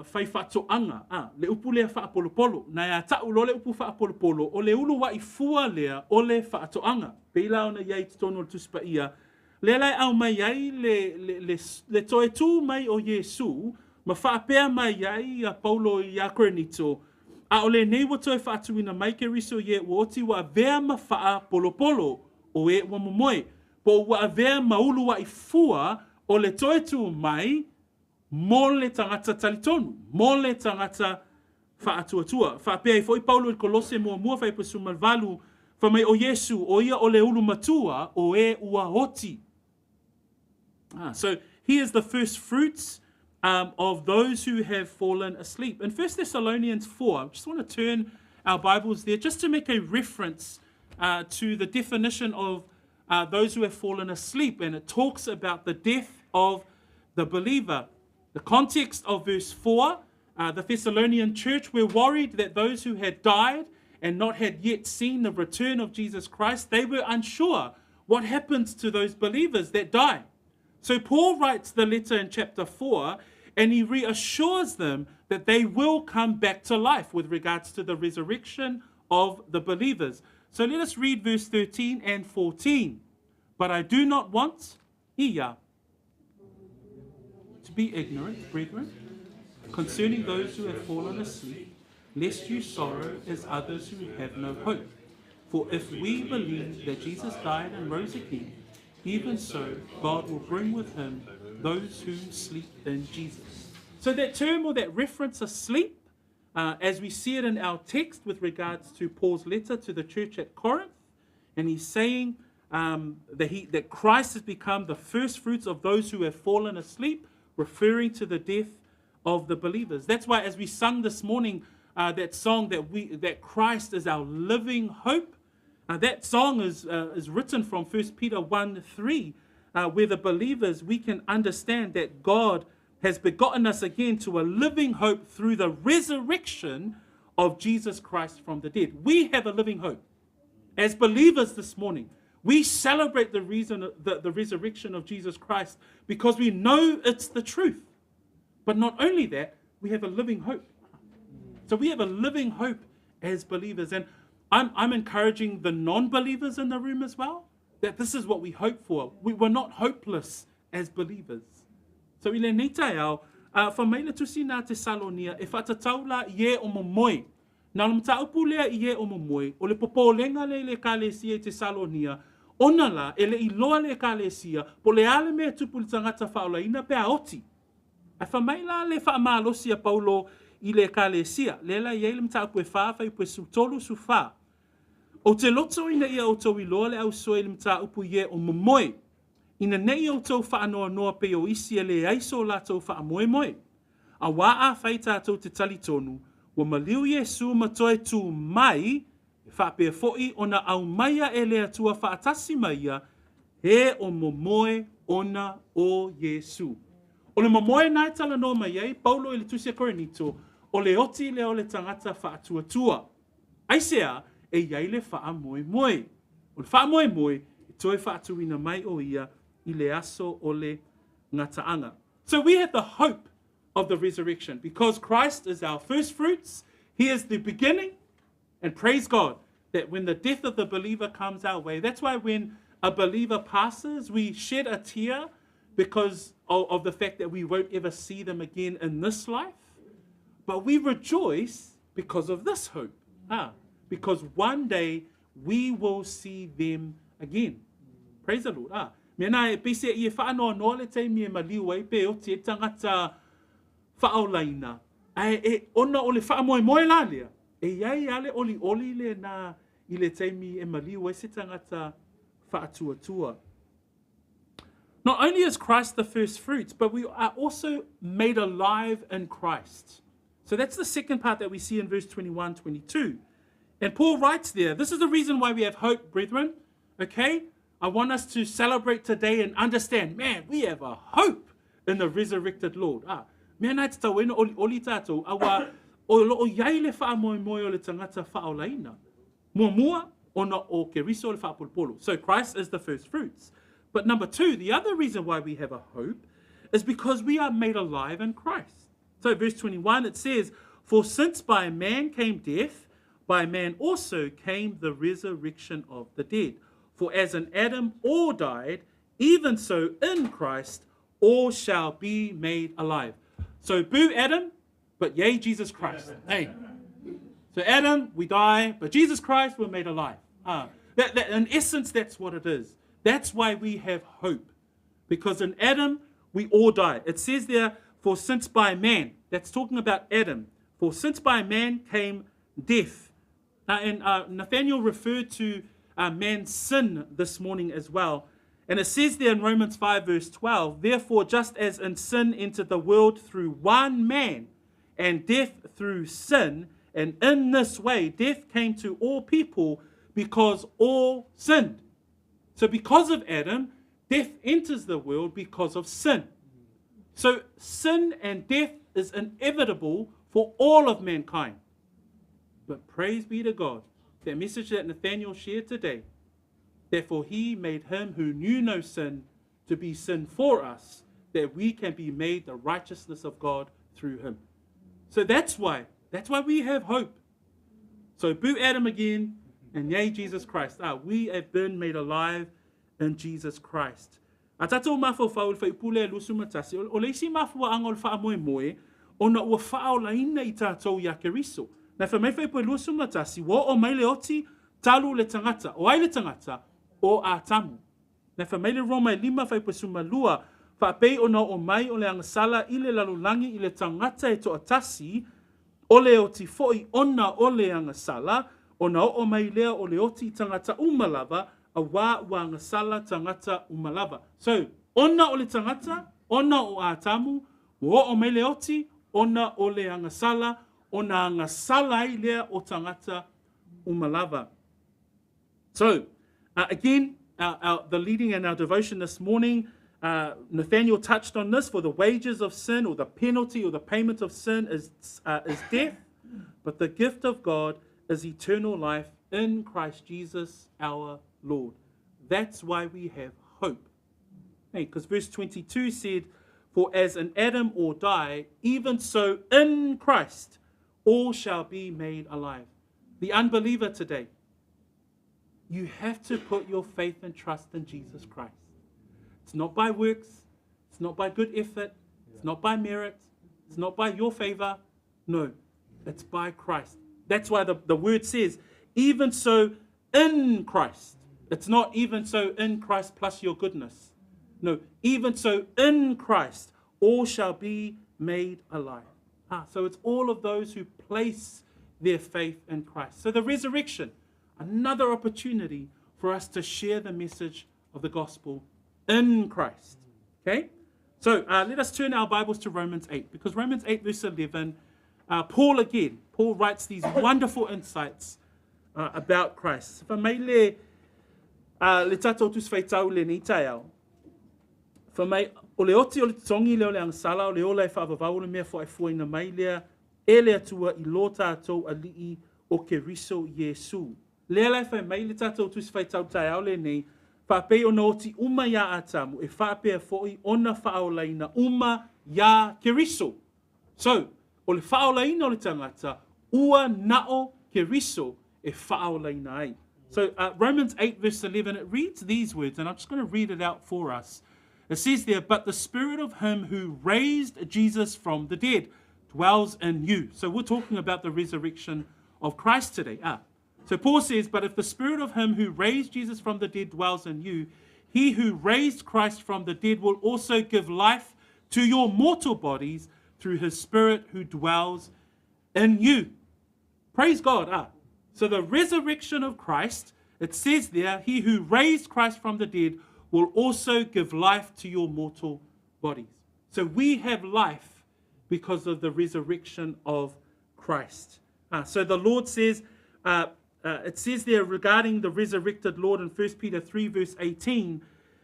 fai faatoaga. Le upu lea faapolopolo. Na ia ta'u loa le upu faapolopolo, o le uluai fua lea o le faatoaga. Pei la ona i ai totonu o le Tusi Paia. Lea la e aumai ai le, le, le, le toe tū mai o Iesu, ma faapea mai ai a Paulo ia Korinito, a o lenei ua toe faatuina mai Keriso i e ua oti ua avea ma faapolopolo o e ua momoe. Po ua avea ma uluai fua o le toe tū mai mo le tagata talitonu, mo le tagata faatuatua. Faapea ai foi Paulo i Kolose muamua fuaiupu 18, fai mai o Iesu, o ia o le ulu matua o e ua oti. Ah, so he is the first fruits of those who have fallen asleep. In 1 Thessalonians 4, I just want to turn our Bibles there just to make a reference to the definition of those who have fallen asleep. And it talks about the death of the believer. The context of verse 4, the Thessalonian church were worried that those who had died and not had yet seen the return of Jesus Christ, they were unsure what happens to those believers that die. So Paul writes the letter in chapter 4 and he reassures them that they will come back to life with regards to the resurrection of the believers. So let us read verse 13 and 14. But I do not want ia to be ignorant, brethren, concerning those who have fallen asleep, lest you sorrow as others who have no hope. For if we believe that Jesus died and rose again, even so God will bring with him those who sleep in Jesus. So that term or that reference asleep, as we see it in our text with regards to Paul's letter to the church at Corinth, and he's saying that Christ has become the first fruits of those who have fallen asleep, referring to the death of the believers. That's why, as we sung this morning, that song that Christ is our living hope. That song is written from 1 Peter 1 3, where the believers we can understand that God has begotten us again to a living hope through the resurrection of Jesus Christ from the dead. We have a living hope. As believers this morning, we celebrate the reason the resurrection of Jesus Christ because we know it's the truth. But not only that, we have a living hope. So we have a living hope as believers. And I'm encouraging the non-believers in the room as well, that this is what we hope for. We're not hopeless as believers. So i lenei taeao, fai mai le tusi na Tesalonia e faatatau la i e o momoe. Na o le mataupu lea i e o momoe, o le popolega lea i le ekalesia i Tesalonia, ona la e le i iloa le ekalesia po o le a le mea e tupu i le tagata faaolaina pe a oti. Ae fai mai la le faamalosi a Paulo i le ekalesia, lea la e i ai le mataupu e 4, fuaiupu e 13, 14. Ou te loto ina ia outou iloa le ausoa i le mataupu i e o momoe, ina ne i outou faanoanoa pei o isi e leai so latou faamoemoe. Auā afai tatou te talitonu, ua maliu Iesu ma toe tū mai, e faapea foi ona aumaia e le Atua faatasi ma ia, e o momoe ona o Iesu. O le momoe na e talanoa mai ai Paulo i le tusi a Korinito, o le oti lea o le tagata faatuatua. Aisea? E i ai le faamoemoe. O le faamoemoe, e toe faatuina mai o ia i le aso o le gataaga. So we have the hope of the resurrection because Christ is our first fruits. He is the beginning. And praise God that when the death of the believer comes our way, that's why when a believer passes, we shed a tear because of the fact that we won't ever see them again in this life. But we rejoice because of this hope. Because one day we will see them again. Praise the Lord. Mea na e pese i e whaanoa le taimi e maliu ai pe oti e tangata whaolaina. Ae e ona o le whaamoemoe la lea. E iai ale oli oli le na i le taimi e maliu ai se tangata whaatuatua. Not only is Christ the first fruits, but we are also made alive in Christ. So that's the second part that we see in verse 21, 22. And Paul writes there, this is the reason why we have hope, brethren. Okay? I want us to celebrate today and understand, man, we have a hope in the resurrected Lord. Mea na te tauena oli oli tātou, auā o loo iai le whaamoemoe o le tangata whaolaina. Mua ona o Keriso le whaapolopolo. So Christ is the first fruits. But number two, the other reason why we have a hope is because we are made alive in Christ. So verse 21, it says, For since by man came death, by man also came the resurrection of the dead. For as in Adam all died, even so in Christ all shall be made alive. So boo Adam, but yay Jesus Christ. Hey. So Adam, we die, but Jesus Christ, we're made alive. In essence, that's what it is. That's why we have hope. Because in Adam, we all die. It says there, for since by man, that's talking about Adam, for since by man came death. And Nathaniel referred to man's sin this morning as well. And it says there in Romans 5 verse 12, therefore just as in sin entered the world through one man, and death through sin, and in this way death came to all people because all sinned. So because of Adam, death enters the world because of sin. So sin and death is inevitable for all of mankind. But praise be to God, that message that Nathaniel shared today, therefore he made him who knew no sin to be sin for us, that we can be made the righteousness of God through him. So that's why we have hope. So boo Adam again, and yay Jesus Christ. We have been made alive in Jesus Christ. A tātou mawhauwhau le whaipule e lusu matasi, o le isi mafuaanga o le whaamoemoe, ona ua whaolaina i tātou i a Keriso. Na wha mei whaipule lusu matasi, wa o mai le oti, talu le tangata, o ai le tangata, o a tamu. Na wha mei le Roma e lima whaipule sumalua, whaapei ona o mai o le angasala i le lalulangi i le tangata e toatasi, o le oti foi ona o le angasala, ona o mai lea o le oti tangata umalava, a wā ua angasala tangata umalava. So, ona o le tangata, ona o atamu, ua o mai le oti, ona o le angasala, ona angasala i lea o tangata umalava. So, again, the leading in our devotion this morning, Nathaniel touched on this, for the wages of sin, or the penalty, or the payment of sin is death, but the gift of God is eternal life in Christ Jesus our Lord. That's why we have hope. Because verse 22 said, For as in Adam all die, even so in Christ all shall be made alive. The unbeliever today, you have to put your faith and trust in Jesus Christ. It's not by works, it's not by good effort, it's not by merit, it's not by your favor. No, it's by Christ. That's why the, the word says, even so in Christ. It's not even so in Christ plus your goodness. No, even so in Christ, all shall be made alive. Ah, so it's all of those who place their faith in Christ. So the resurrection, another opportunity for us to share the message of the gospel in Christ. Okay? So uh, let us turn our Bibles to Romans 8, because Romans 8, verse 11, uh, Paul again, Paul writes these wonderful insights uh, about Christ. Fa mai le, uh, le tatou tusi faitau lenei taeao, fa mai, o le oti o le totogi lea o le agasala, o le ola e faavavau o le mea foaefuaina mai lea e le Atua i lo tatou Alii o Keriso Iesu. Lea la e fai mai le tatou tusi faitau taeao lenei, faapei ona oti uma iā Atamu, e faapea foi ona faaolaina uma iā Keriso. So, o le faaolaina o le tagata, ua na o Keriso e faaolaina ai. So, uh, Romans 8, verse 11, it reads these words, and I'm just going to read it out for us. It says there, But the spirit of him who raised Jesus from the dead dwells in you. So we're talking about the resurrection of Christ today. Ah. So Paul says, But if the spirit of him who raised Jesus from the dead dwells in you, he who raised Christ from the dead will also give life to your mortal bodies through his spirit who dwells in you. Praise God. Ah. So the resurrection of Christ, it says there, he who raised Christ from the dead will also give life to your mortal bodies. So we have life because of the resurrection of Christ. Uh, so the Lord says, uh, uh, it says there regarding the resurrected Lord in 1 Peter 3, verse 18,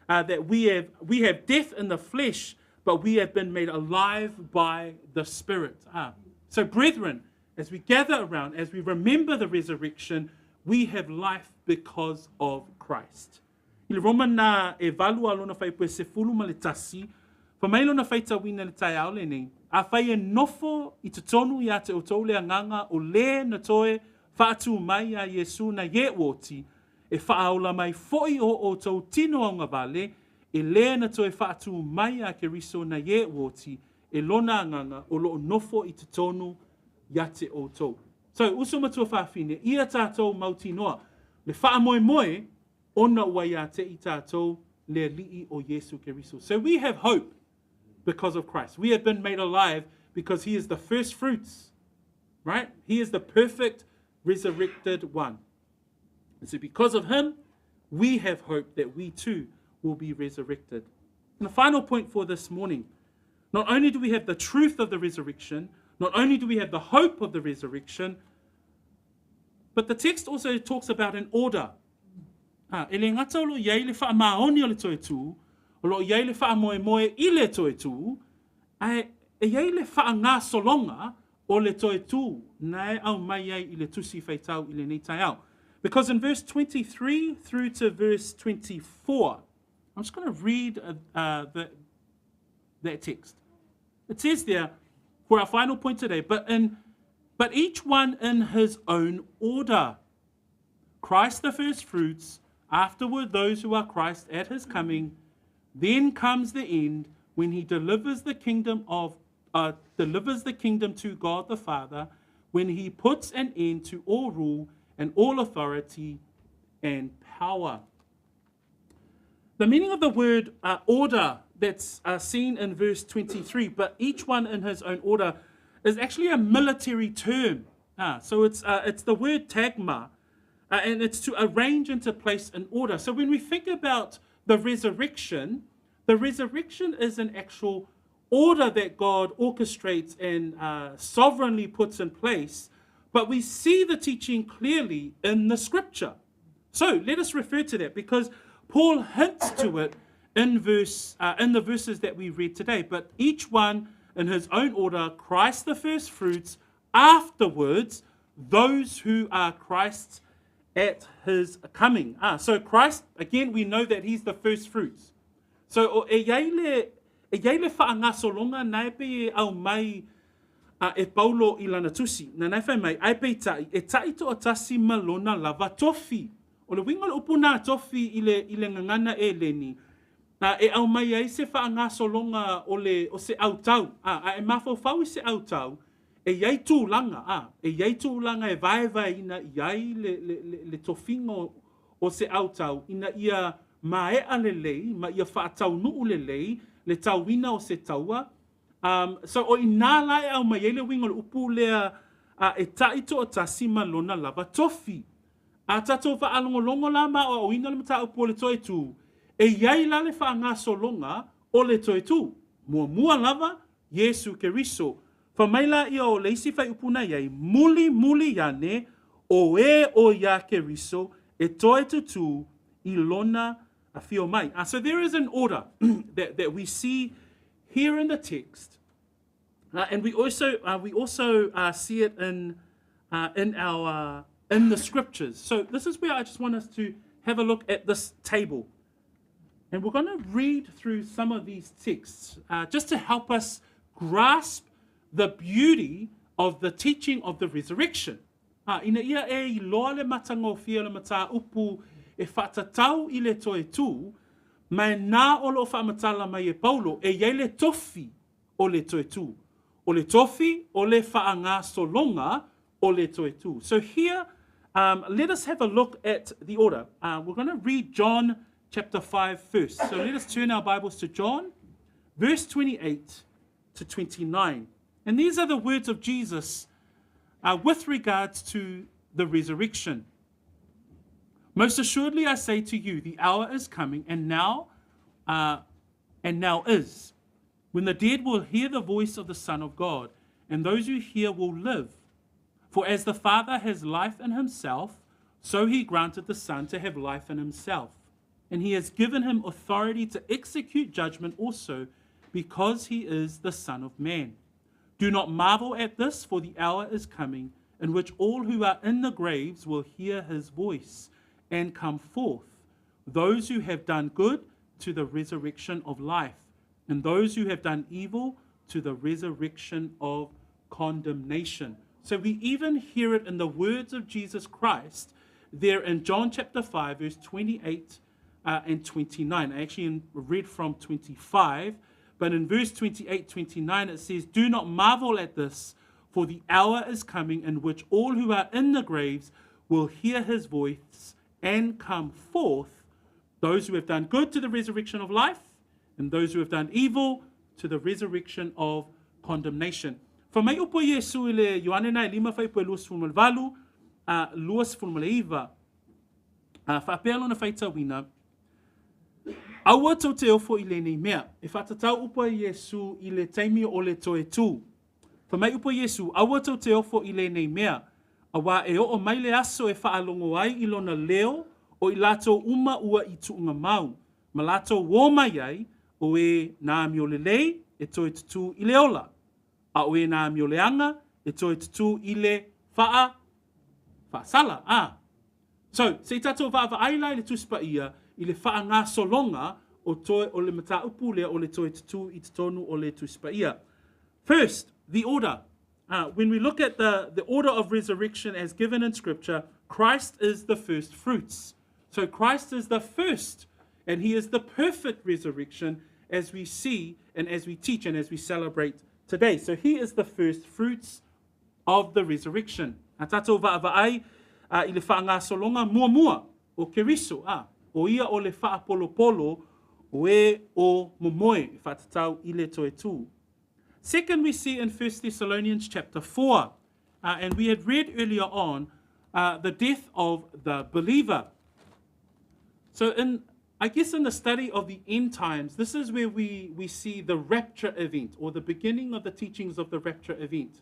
uh, that we have, we have death in the flesh, but we have been made alive by the Spirit. Ah. So, brethren, as we gather around, as we remember the resurrection, we have life because of Christ. I le Roma na e valu a lona faaipu e sefulu ma le tasi, fai mai lona faitauina i le taeao lenei, Afai e nofo i totonu ia te outou le Agaga o le na toe faatū mai iā Iesu na ie ua oti, e faaola mai foʻi o outou tino augavale, e le na toe faatū mai a Keriso na ie ua oti, e lona Agaga o loo nofo i totonu ia te outou. So, uso ma tuafafine, ia tatou mautinoa le faamoemoe ona ua ia te i tatou le Alii o Iesu Keriso. So we have hope because of Christ. We have been made alive because he is the first fruits, right? He is the perfect resurrected one. And so because of him, we have hope that we too will be resurrected. And the final point for this morning, not only do we have the truth of the resurrection, not only do we have the hope of the resurrection, but the text also talks about an order. Ah, e le gata o loo i ai le faamaoni o le toe tū, o loo i ai le faamoemoe i le toe tū, ae e i ai le faagasologa o le toe tū na e aumai ai i le tusi faitau i lenei taeao. Because in verse 23 through to verse 24, I'm just going to read uh, uh, the, that text. It says there, for our final point today, but in but each one in his own order. Christ the first fruits, afterward those who are Christ at his coming. Then comes the end when he delivers the kingdom of uh, delivers the kingdom to God the Father, when he puts an end to all rule and all authority and power. The meaning of the word uh, order that's uh, seen in verse 23, but each one in his own order, is actually a military term. Ah, so it's, uh, it's the word tagma, uh, and it's to arrange into place in order. So when we think about the resurrection, the resurrection is an actual order that God orchestrates and uh, sovereignly puts in place, but we see the teaching clearly in the scripture. So let us refer to that because Paul hints to it in verse uh, in the verses that we read today. But each one in his own order, Christ the first fruits, afterwards those who are Christ's at his coming. Ah, so Christ, again, we know that he's the first fruits. So o, e iai le, e iai le faagasologa na e pei e aumai a e Paulo i lana tusi. Na na e fai mai, ae peitai, e taitoatasi ma lona lava tofi. O le uiga o le upu na tofi i le, i le gagana Eleni, a e aumai ai se faagasologa o le, o se autau. A, a e mafaufau i se autau, e iai tulaga, a, e iai tulaga e vaevaeina i ai le, le, le, le tofiga o, o se autau ina ia maea lelei ma ia faataunuu lelei le tauina o se taua. So o i ina la e aumai ai le uiga o le upu lea e taitoatasi ma lona lava tofi. A tatou faalogologo la ma aoaoina le mataupu o le toe tu, e iai la le faagasologa o le toe tu. Muamua lava, Iesu Keriso. Fai mai laia o le isi faaiupu na iai, mulimuli ane o e o iā Keriso e toe tutū i lona afio mai. So there is an order that we see here in the text. And we also see it in the scriptures. So this is where I just want us to have a look at this table. And we're going to read through some of these texts just to help us grasp the beauty of the teaching of the resurrection. Ina ia e iloa le matagofie o le mataupu e faatatau i le toe tū, ma e na o loo faamatala mai e Paulo, e iai le tofi o le toe tū. O le tofi o le faagasologa o le toe tū. So here, let us have a look at the order. We're going to read John chapter 5 first. So let us turn our Bibles to John, verse 28 to 29. And these are the words of Jesus with regards to the resurrection. Most assuredly, I say to you, the hour is coming, and now is, when the dead will hear the voice of the Son of God, and those who hear will live. For as the Father has life in himself, so he granted the Son to have life in himself. And he has given him authority to execute judgment also, because he is the Son of Man. Do not marvel at this, for the hour is coming in which all who are in the graves will hear his voice and come forth, those who have done good to the resurrection of life, and those who have done evil to the resurrection of condemnation. So we even hear it in the words of Jesus Christ there in John chapter 5, verse 28 and 29. I actually read from 25, but in verse 28, 29, it says, Do not marvel at this, for the hour is coming in which all who are in the graves will hear his voice and come forth, those who have done good to the resurrection of life, and those who have done evil to the resurrection of condemnation. Fai mai upu a Iesu i le Ioane na e 5 fuaiupu e 28, 29, faapea lona faitauina, Aua tou te ofo i lenei mea. E faatatau upu a Iesu i le taimi o le toe tū. Fai mai upu a Iesu, aua tou te ofo i lenei mea. Auā e oo mai le aso e faalogo ai i lona leo o i latou uma ua i tuugamau. Ma latou o mai ai o e na amiolelei e toe tutū i le ola. A o e na amioleaga e toe tutū i le faa, faasala. Ah. So, se i tatou vaavaai la i le Tusi Paia i le faagasologa o toe o le mataupu lea o le toe tutū i totonu o le Tusi Paia. First, the order. When we look at the order of resurrection as given in Scripture, Christ is the first fruits. So Christ is the first, and he is the perfect resurrection as we see and as we teach and as we celebrate today. So he is the first fruits of the resurrection. A tatou vaavaai i le faagasologa muamua o Keriso, o ia o le faapolopolo o e o momoe e faatatau i le toe tū. Second, we see in 1 Thessalonians chapter 4, and we had read earlier on the death of the believer. So in I guess in the study of the end times, this is where we see the rapture event or the beginning of the teachings of the rapture event.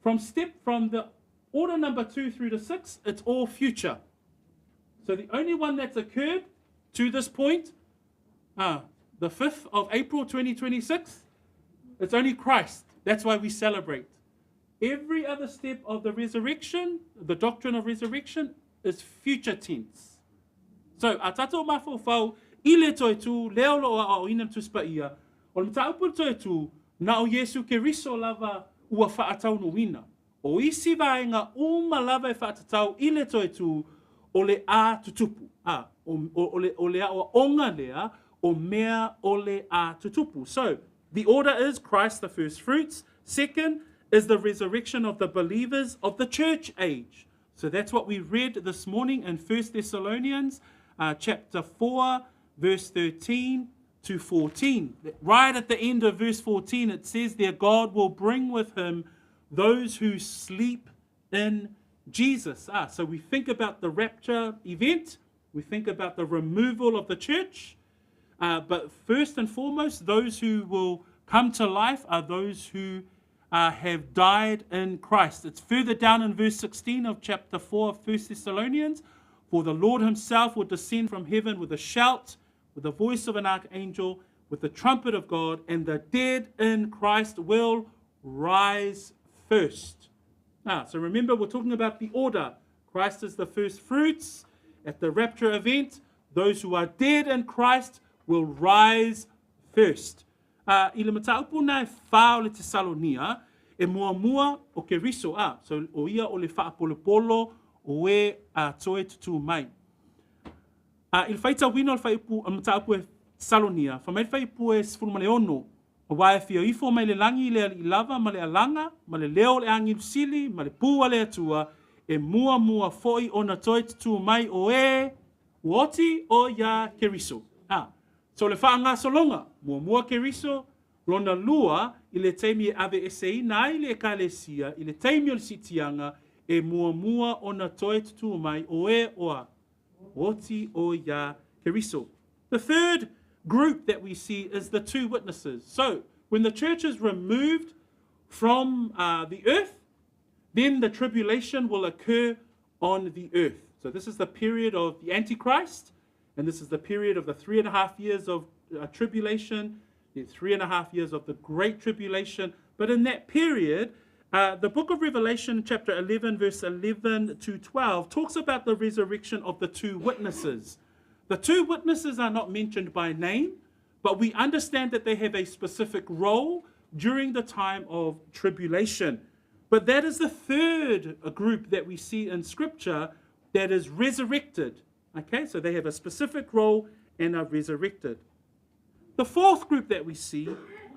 From the order number 2 through to 6, it's all future. So the only one that's occurred to this point, the 5th of April 2026, it's only Christ. That's why we celebrate. Every other step of the resurrection, the doctrine of resurrection, is future tense. So, a tātou mafaufau i le toe tū, lea o lo o aoaoina le Tusi Paia, o le mataupu i le toe tū, na o Iesu Keriso lava ua faataunuuina. O isi vaega uma lava e faatatau i le toe tū, o le a tutupu. A, o, o, o, le, o le aoaoga lea o mea o le a tutupu. So, the order is Christ the first fruits. Second is the resurrection of the believers of the church age. So that's what we read this morning in 1 Thessalonians chapter 4, verse 13 to 14. Right at the end of verse 14, it says there, God will bring with him those who sleep in Jesus. Ah, so we think about the rapture event, we think about the removal of the church, but first and foremost, those who will come to life are those who have died in Christ. It's further down in verse 16 of chapter 4 of 1 Thessalonians. For the Lord himself will descend from heaven with a shout, with the voice of an archangel, with the trumpet of God, and the dead in Christ will rise first. Ah, so remember, we're talking about the order. Christ is the first fruits at the rapture event. Those who are dead in Christ will rise first. Uh, I le mataupu na e whā o le Tesalonia, e muamua o Keriso, ah, so o ia o le whaapolopolo o e a toe tutū mai. A, i le faitauina o le fuaiupu, o le mataupu e Tesalonia, fai mai le fuaiupu e 16, Aua e fia ifo mai le lagi le alii lava ma le alaga, ma le leo o le agilu sili, ma le pū a le Atua, e muamua foi ona toe tutū mai o e ua oti o iā Keriso. A, so le faagasologa, muamua Keriso, lona lua, i le taimi e aveeseina ai le Ekalesia, i le taimi o le siitiaga, e muamua ona toe tutū mai o e ua oti o iā Keriso. The third group that we see is the two witnesses. So, when the church is removed from the earth, then the tribulation will occur on the earth. So, this is the period of the Antichrist, and this is the period of the 3.5 years of tribulation, the 3.5 years of the Great Tribulation. But in that period, the book of Revelation, chapter 11, verse 11 to 12, talks about the resurrection of the two witnesses. The two witnesses are not mentioned by name, but we understand that they have a specific role during the time of tribulation. But that is the third group that we see in Scripture that is resurrected. Okay, so they have a specific role and are resurrected. The fourth group that we see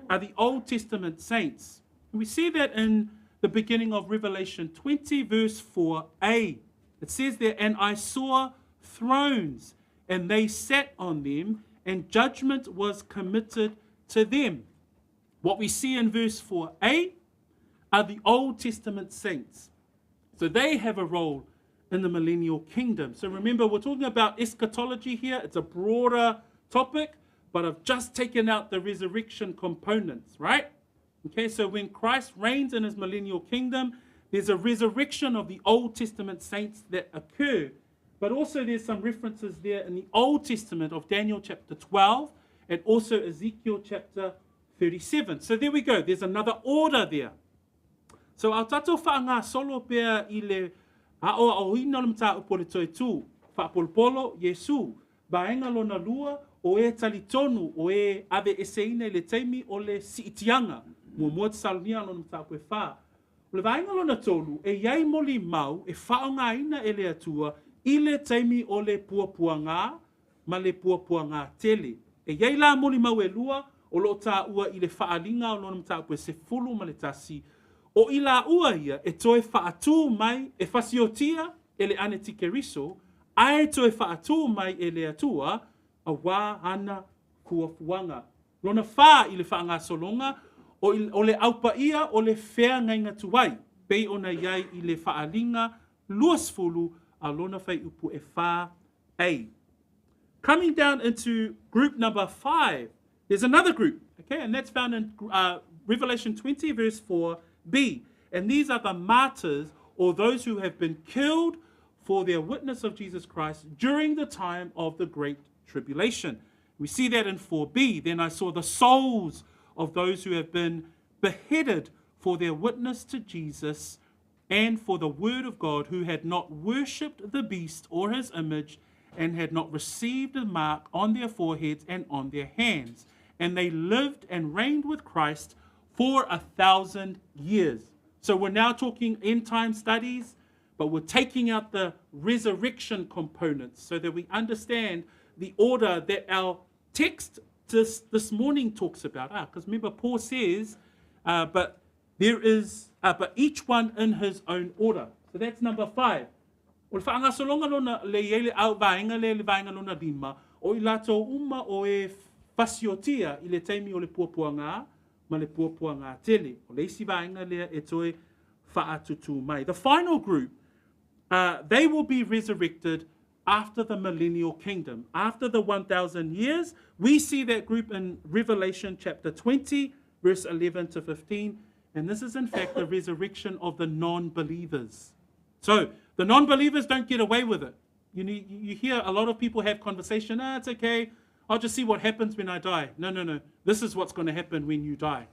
are the Old Testament saints. We see that in the beginning of Revelation 20, verse 4a. It says there, And I saw thrones, and they sat on them, and judgment was committed to them. What we see in verse 4a are the Old Testament saints. So they have a role in the millennial kingdom. So remember, we're talking about eschatology here. It's a broader topic, but I've just taken out the resurrection components, right? Okay, so when Christ reigns in his millennial kingdom, there's a resurrection of the Old Testament saints that occur. But also there's some references there in the Old Testament of Daniel chapter 12 and also Ezekiel chapter 37. So there we go. There's another order there. So a tātou whaangasolo pea i le aoaoina o le mataupu o le toe tū, faapolopolo, Iesu, vaega lona lua, o e talitonu, o e aveeseina i le taimi o le siitiaga, muamua Tesalonia lona mataupu e whā. O le vaega lona tolu, e i ai molimau e faaaogaina e le Atua i le taimi o le puapuagā ma le puapuagā tele. E i ai la molimau e lua o lo o taua i le faaaliga o lona mataupu e 11, o i laua ia e toe faatū mai e fasiotia e le Anetikeriso, ae toe faatū mai e le Atua, auā ana fuafuaga. Lona whā i le whaangasologa, o, i, o le aupaia o le feagaiga tuai, pei ona i ai i le faaaliga 20 a lona fuaiupu e 4 A. Coming down into group number 5, there's another group, okay, and that's found in Revelation 20, verse 4b. And these are the martyrs or those who have been killed for their witness of Jesus Christ during the time of the Great Tribulation. We see that in 4b. Then I saw the souls of those who have been beheaded for their witness to Jesus and for the word of God, who had not worshipped the beast or his image, and had not received a mark on their foreheads and on their hands. And they lived and reigned with Christ for 1,000 years. So we're now talking end time studies, but we're taking out the resurrection components so that we understand the order that our text this morning talks about. Because remember, Paul says, but there is, but each one in his own order. So that's number 5. O le whaangasolonga lona le iele au vaenga le le vaenga lona lima, o i lato uma o e fasiotia i le taimi o le puapuanga ma le puapuanga tele. O le isi vaenga lea e toe whaatutu mai. The final group, they will be resurrected after the millennial kingdom. After the 1,000 years, we see that group in Revelation chapter 20, verse 11 to 15. And this is in fact the resurrection of the non-believers. So the non-believers don't get away with it. You hear a lot of people have conversation, it's okay, I'll just see what happens when I die. No, no, no. This is what's going to happen when you die.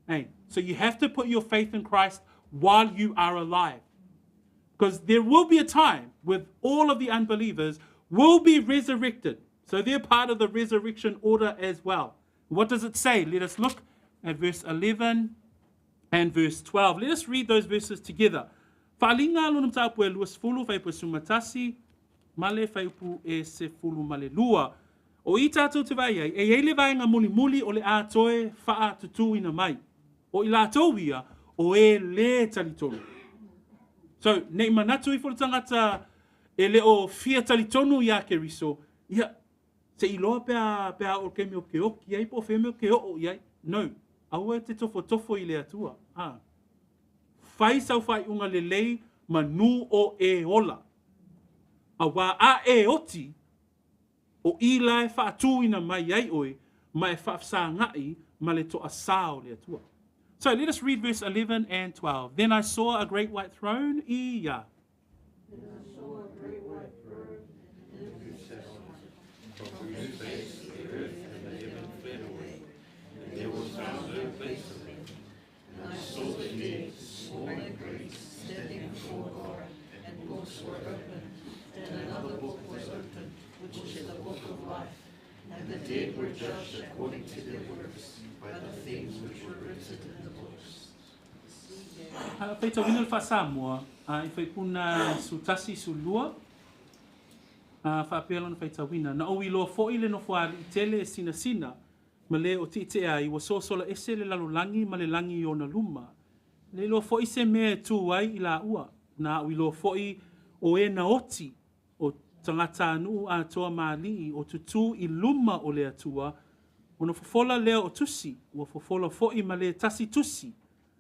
Hey, so you have to put your faith in Christ while you are alive. Because there will be a time with all of the unbelievers will be resurrected. So they're part of the resurrection order as well. What does it say? Let us look at verse 11 and verse 12. Let us read those verses together. Whaalinga lona mtaapu e lua sefulu whaipu e sumatasi, male whaipu e sefulu male lua. O i tātou te vai ai, e eile vaenga muli muli o le atoe wha tutu ina mai. O i lātou ia, o e le talitonu. So, nei manatu i fo tangata e le o fia talitonu ia ke riso, ia, se iloa pea o ke meo ke oki ai, po o whemeo ke o iai. No, aua te tofo tofo i le atua. Ah. Whai sau whai unga le lei manu o e ola. A wā a e oti, o i lae whaatuina mai ai oe, ma e whaafsa ngai, ma le toa sao le atua. So let us read verse 11 and 12. Then I saw a great white throne, ia. Then I saw a great white throne, and him who sat on it, from whose face the earth and the heaven fled away, and there was found no place for them. And I saw the dead, small and great, standing before God, and books were opened, and another book was opened, which is the book of life. And the dead were judged according to their works, by the things which were written in the books. Whaita wina le whaasamua, i whaipuna sutasi sulua, whaapea lona whaita wina. Na o iloa foi le nofo ali i tele e sina sina, ma le o te ai, ua sosola ese le lalolangi ma le langi i ona luma. Le iloa foi se mea e tū ai i la ua. Na o iloa foi o e na oti o tangata anu a toa maali o tutu i luma o le atua, ona fofola lea o tusi, ua fofola foi ma le tasi tusi.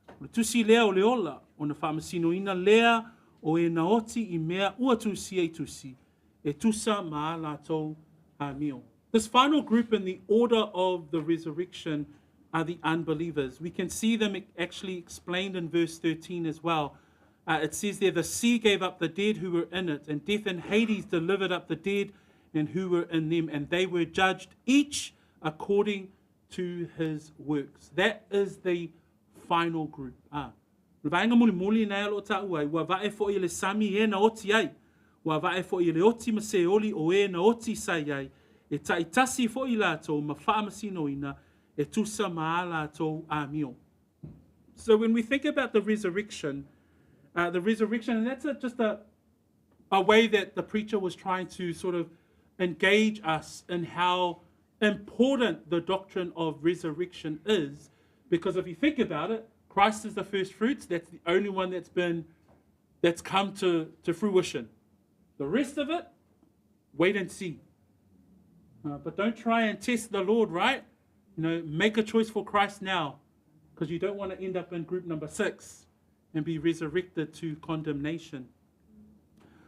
O le tusi lea o le ola, ona whaamasino ina lea o e na oti i mea ua tusi e tusi, e tusa ma lātou amio. This final group in the order of the resurrection are the unbelievers. We can see them actually explained in verse 13 as well. It says there, the sea gave up the dead who were in it, and death and Hades delivered up the dead and who were in them, and they were judged each according to his works. That is the final group. Le vaenga muli muli na alo ta ua, ua vae fo i le sami e na oti ai, ua vae fo i le oti ma se oli o e na oti sai ai, e taitasi fo i lātou ma whaamasino ina, e tusa ma lātou amio. So when we think about the resurrection, and that's just a way that the preacher was trying to sort of engage us in how important the doctrine of resurrection is, because if you think about it, Christ is the first fruits. That's the only one that's come to fruition. The rest of it, wait and see. But don't try and test the Lord, right? You know, make a choice for Christ now, because you don't want to end up in group number 6 and be resurrected to condemnation.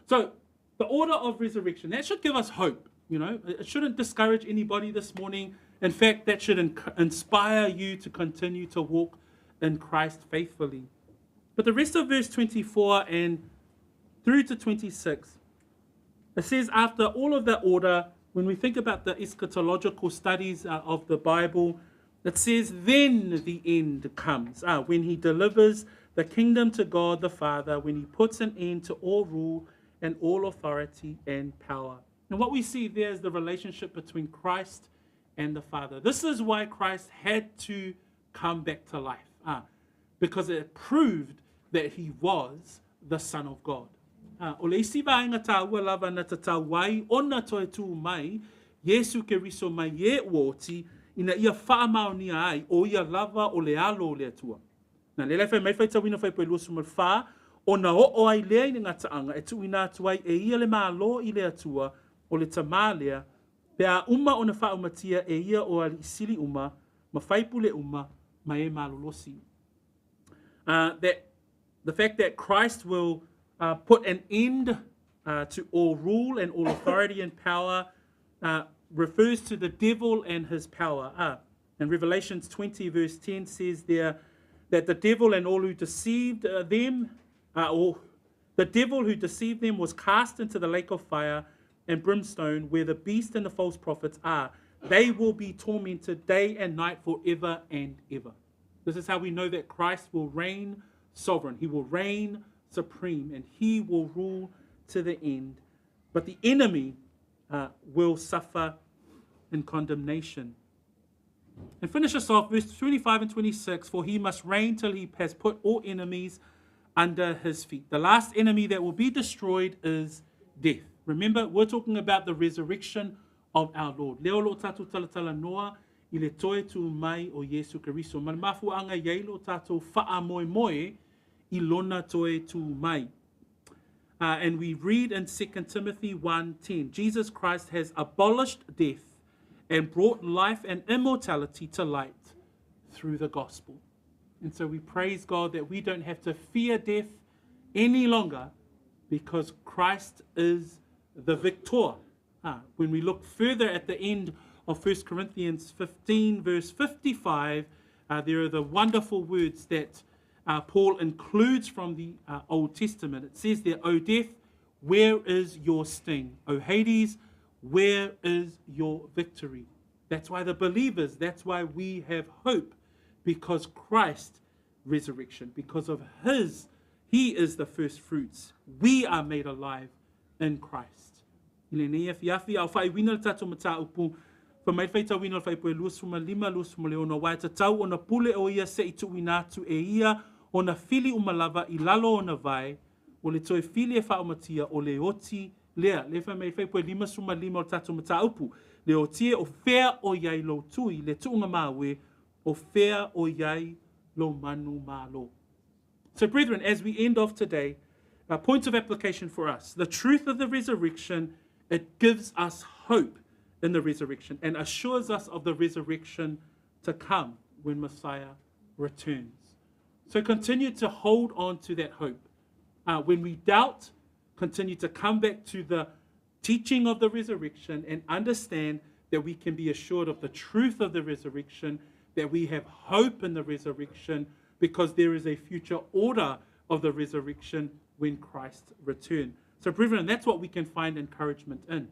So the order of resurrection, that should give us hope. You know, it shouldn't discourage anybody this morning. In fact, that should inspire you to continue to walk in Christ faithfully. But the rest of verse 24 and through to 26, it says after all of that order, when we think about the eschatological studies of the Bible, it says then the end comes, when he delivers the kingdom to God the Father when he puts an end to all rule and all authority and power. And what we see there is the relationship between Christ and the Father. This is why Christ had to come back to life, because it proved that he was the Son of God. O le isi vaega tāua lava na tatau ai ona toe tū mai Iesu Keriso mai e ua oti, ina ia faamaonia ai o ia lava o le Alo o le Atua. Na lea la e fai mai le faitauina faipue 24, ona oo ai lea i le gataaga e tuuina atu ai e ia le Malo i le Atua o le Tamā lea, pe a uma ona faaumatia e ia o alii sili uma, ma faipule uma, ma e malolosi. That the fact that Christ will put an end to all rule and all authority and power refers to the devil and his power. And Revelations 20 verse 10 says there that the devil and all who deceived them, or the devil who deceived them was cast into the lake of fire and brimstone where the beast and the false prophets are. They will be tormented day and night forever and ever. This is how we know that Christ will reign sovereign. He will reign supreme and he will rule to the end. But the enemy will suffer in condemnation. And finish us off, verse 25 and 26, for he must reign till he has put all enemies under his feet. The last enemy that will be destroyed is death. Remember, we're talking about the resurrection of our Lord. Lea o lo o tatou talatalanoa i le toe tū mai o Iesu Keriso. Ma le mafuaaga e i ai lo tatou faamoemoe i lona toe tū mai. And we read in 2 Timothy 1:10, Jesus Christ has abolished death and brought life and immortality to light through the gospel. And so we praise God that we don't have to fear death any longer because Christ is the victor. When we look further at the end of 1 Corinthians 15, verse 55, there are the wonderful words that Paul includes from the Old Testament. It says there, O death, where is your sting? O Hades, where is your victory? That's why the believers, that's why we have hope, because Christ's resurrection, because of his, he is the first fruits. We are made alive in Christ. I lenei afiafi, a o faaiuina le tatou mataupu, fai mai le faitauina o le Fuaipue 25, 26, aua e tatau ona pule o ia seʻi tuuina atu e ia ona fili uma lava i lalo o ona vae, o le toe fili e faaumatia o le oti lea. Lea e fai mai le Fuaipue 55 o le tatou mataupu, le oti e o fea o i ai lou tui, le tuuga maue, o fea o i ai lou manumalo. So brethren, as we end off today, a point of application for us, the truth of the resurrection, it gives us hope in the resurrection and assures us of the resurrection to come when Messiah returns. So continue to hold on to that hope. When we doubt, continue to come back to the teaching of the resurrection and understand that we can be assured of the truth of the resurrection, that we have hope in the resurrection, because there is a future order of the resurrection when Christ returns. So, brethren, that's what we can find encouragement in.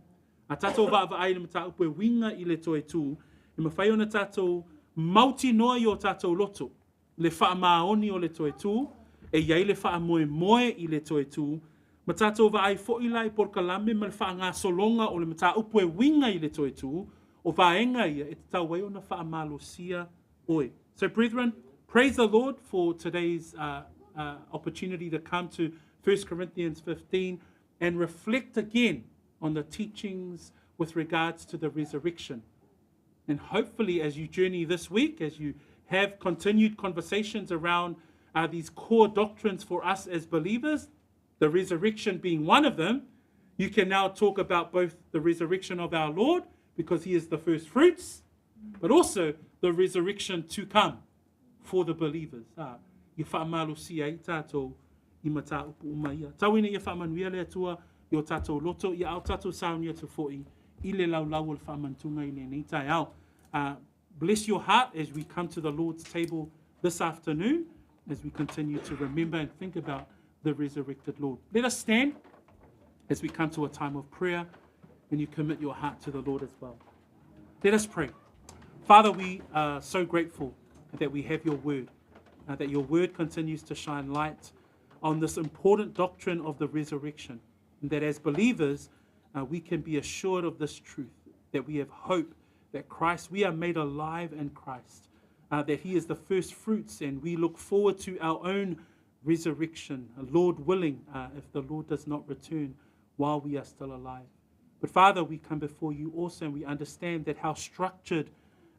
A tatou vaavaai i le mataupu e uiga i le toe tū, e mafai ona tatou mautinoa i o tatou loto, le faamaoni o le toe tū, e i ai le faamoemoe i le toe tū, ma tatou vaai foi la i polokalame ma le faagasologa o le mataupu e uiga i le toe tū, o vaega ia e tatau ai ona faamalosia oe. So brethren, praise the Lord for today's opportunity to come to 1 Corinthians 15 and reflect again on the teachings with regards to the resurrection. And hopefully, as you journey this week, as you have continued conversations around these core doctrines for us as believers, the resurrection being one of them, you can now talk about both the resurrection of our Lord, because he is the first fruits, but also the resurrection to come for the believers. I faamalosia ai tatou i mataupu uma ia. Tau ina ia faamanuia le Atua i o tatou loto, ia a o tatou sauni atu foi i le laulau o le faamanatuga i lenei taeao. Bless your heart as we come to the Lord's table this afternoon, as we continue to remember and think about the resurrected Lord. Let us stand as we come to a time of prayer, and you commit your heart to the Lord as well. Let us pray. Father, we are so grateful that we have your word. that your word continues to shine light on this important doctrine of the resurrection, and that as believers, we can be assured of this truth, that we have hope, that Christ, we are made alive in Christ, that he is the first fruits, and we look forward to our own resurrection, Lord willing, if the Lord does not return while we are still alive. But Father, we come before you also, and we understand that how structured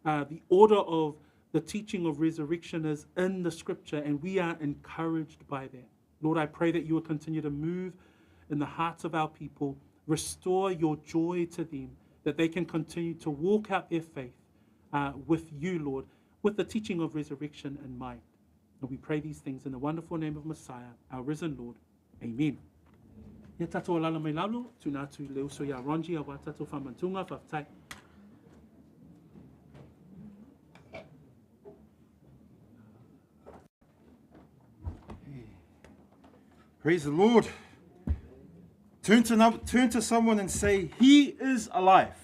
the order of the teaching of resurrection is in the scripture, and we are encouraged by that. Lord, I pray that you will continue to move in the hearts of our people, restore your joy to them, that they can continue to walk out their faith with you, Lord, with the teaching of resurrection in mind. And we pray these things in the wonderful name of Messiah, our risen Lord. Amen. Ia tātou alala mai lalo, tūna atu le uso ia Ronji a wā tātou whamantunga, whawhtai. Praise the Lord. Turn to someone and say, He is alive.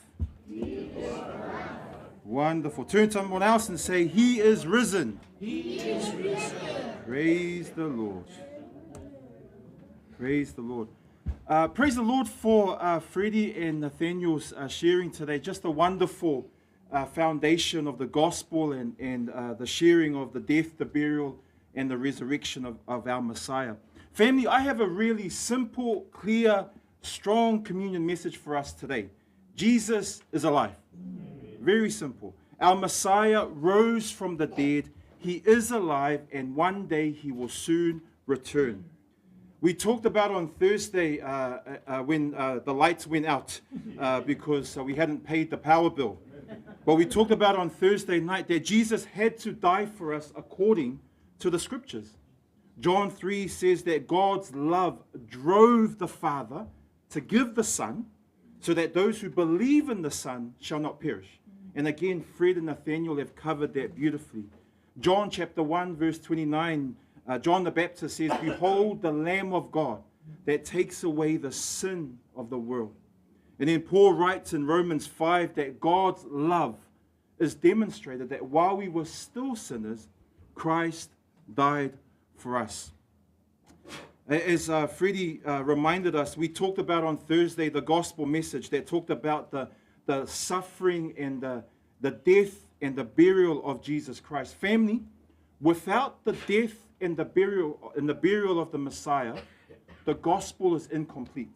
He is alive. Wonderful. Turn to someone else and say, He is risen. He is risen. Praise the Lord. Praise the Lord. Praise the Lord for Freddie and Nathaniel's sharing today. Just a wonderful foundation of the gospel and the sharing of the death, the burial, and the resurrection of our Messiah. Family, I have a really simple, clear, strong communion message for us today. Jesus is alive. Very simple. Our Messiah rose from the dead. He is alive, and one day he will soon return. We talked about on Thursday when the lights went out because we hadn't paid the power bill. But we talked about on Thursday night that Jesus had to die for us according to the scriptures. John 3 says that God's love drove the Father to give the Son so that those who believe in the Son shall not perish. And again, Fred and Nathaniel have covered that beautifully. John chapter 1, verse 29, John the Baptist says, Behold the Lamb of God that takes away the sin of the world. And then Paul writes in Romans 5 that God's love is demonstrated that while we were still sinners, Christ died for us. As Freddie reminded us, we talked about on Thursday the gospel message that talked about the suffering and the death and the burial of Jesus Christ. Family, without the death and the burial of the Messiah, the gospel is incomplete.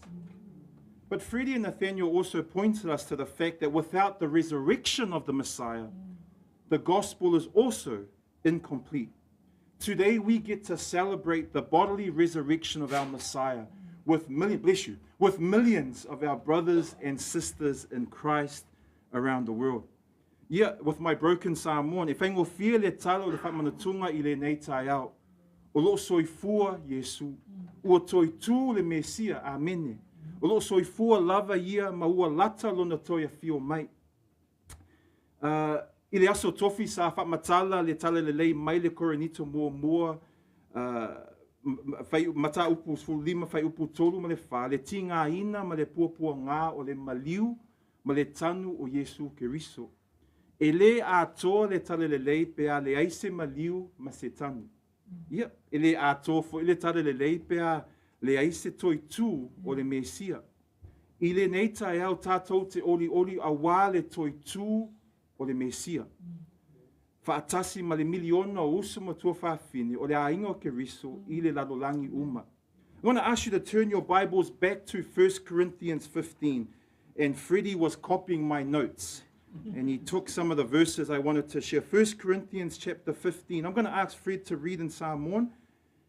But Freddie and Nathaniel also pointed us to the fact that without the resurrection of the Messiah, the gospel is also incomplete. Today we get to celebrate the bodily resurrection of our Messiah with millions of our brothers and sisters in Christ around the world. Yeah, with my broken Samoan, e whaingofie le talo le whamanatunga i le nei tai ao. O loo soifua Yesu, ua toi tū le Mesia, amene. O loo soifua lava ia ma ua lata lona toi a fio mai. I le aso tofi sa whamatala le tala le lei mai le korinito mua mua, mata upu lima whai upu tolu ma le wha, le tinga ina ma le puapua ngā o le maliu ma le tanu o Yesu Keriso. E le atoa le tala le lei pe a le aise maliu ma se tanu. Ia, e le atoa fo i le tala le lei pe a le aise toi tū o le Mesia. I le nei tai au tātou te oli oli a wā le toi tū o le Mesia. Whaatasi ma le miliona o usu matua whawhine o le ainga o Keriso i le lalolangi uma. I want to ask you to turn your Bibles back to 1 Corinthians 15. And Freddie was copying my notes. And he took some of the verses I wanted to share. 1 Corinthians chapter 15. I'm going to ask Fred to read in Samoan,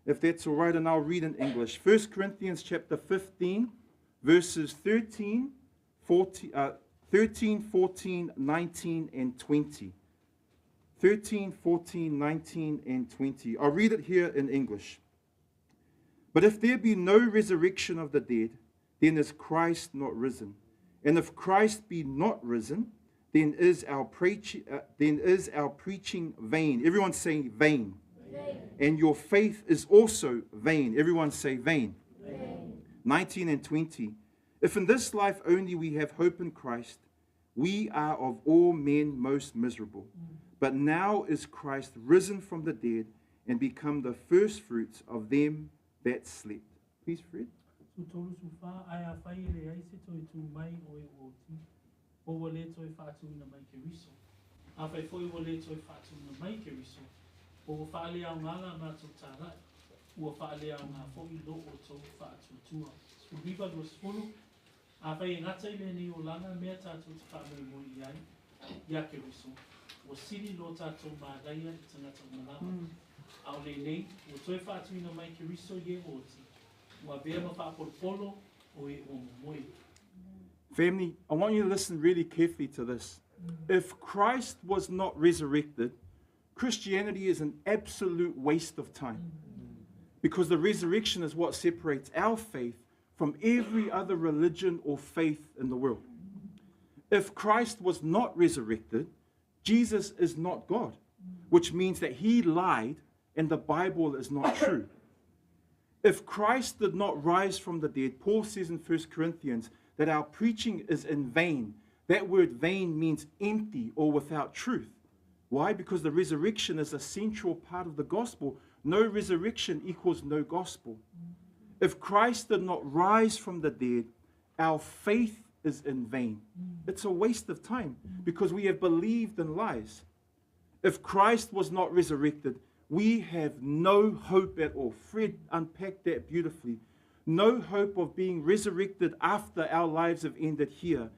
if that's all right, and I'll read in English. 1 Corinthians chapter 15, verses 13, 14, 19, and 20. 13, 14, 19, and 20. I'll read it here in English. But if there be no resurrection of the dead, then is Christ not risen. And if Christ be not risen, then is our preaching vain. Everyone say vain. Vain. And your faith is also vain. Everyone say vain. Vain. 19 and 20. If in this life only we have hope in Christ, we are of all men most miserable. But now is Christ risen from the dead and become the firstfruits of them that slept. Please, Fred. 34, ae afai e leai se toe tū mai o e ua oti, po ua lē toe faatuina mai Keriso. Afai foi ua lē toe faatuina mai Keriso, po ua faaleaoga la matou tāla'i, ua faaleaoga foi lo outou faatuatua. 19, 20, Afai e gata i lenei olaga mea tatou te faamoemoe i ai iā Keriso, ua sili lo tatou manaia i tagata uma lava. A o lenei, ua toe faatuina mai Keriso i e ua oti, ua avea ma faapolopolo o e ua momoe. Family, I want you to listen really carefully to this. If Christ was not resurrected, Christianity is an absolute waste of time. Because the resurrection is what separates our faith from every other religion or faith in the world. If Christ was not resurrected, Jesus is not God, which means that he lied and the Bible is not true. If Christ did not rise from the dead, Paul says in 1 Corinthians that our preaching is in vain. That word vain means empty or without truth. Why? Because the resurrection is a central part of the gospel. No resurrection equals no gospel. If Christ did not rise from the dead, our faith is in vain. It's a waste of time because we have believed in lies. If Christ was not resurrected, we have no hope at all. Fred unpacked that beautifully. No hope of being resurrected after our lives have ended here.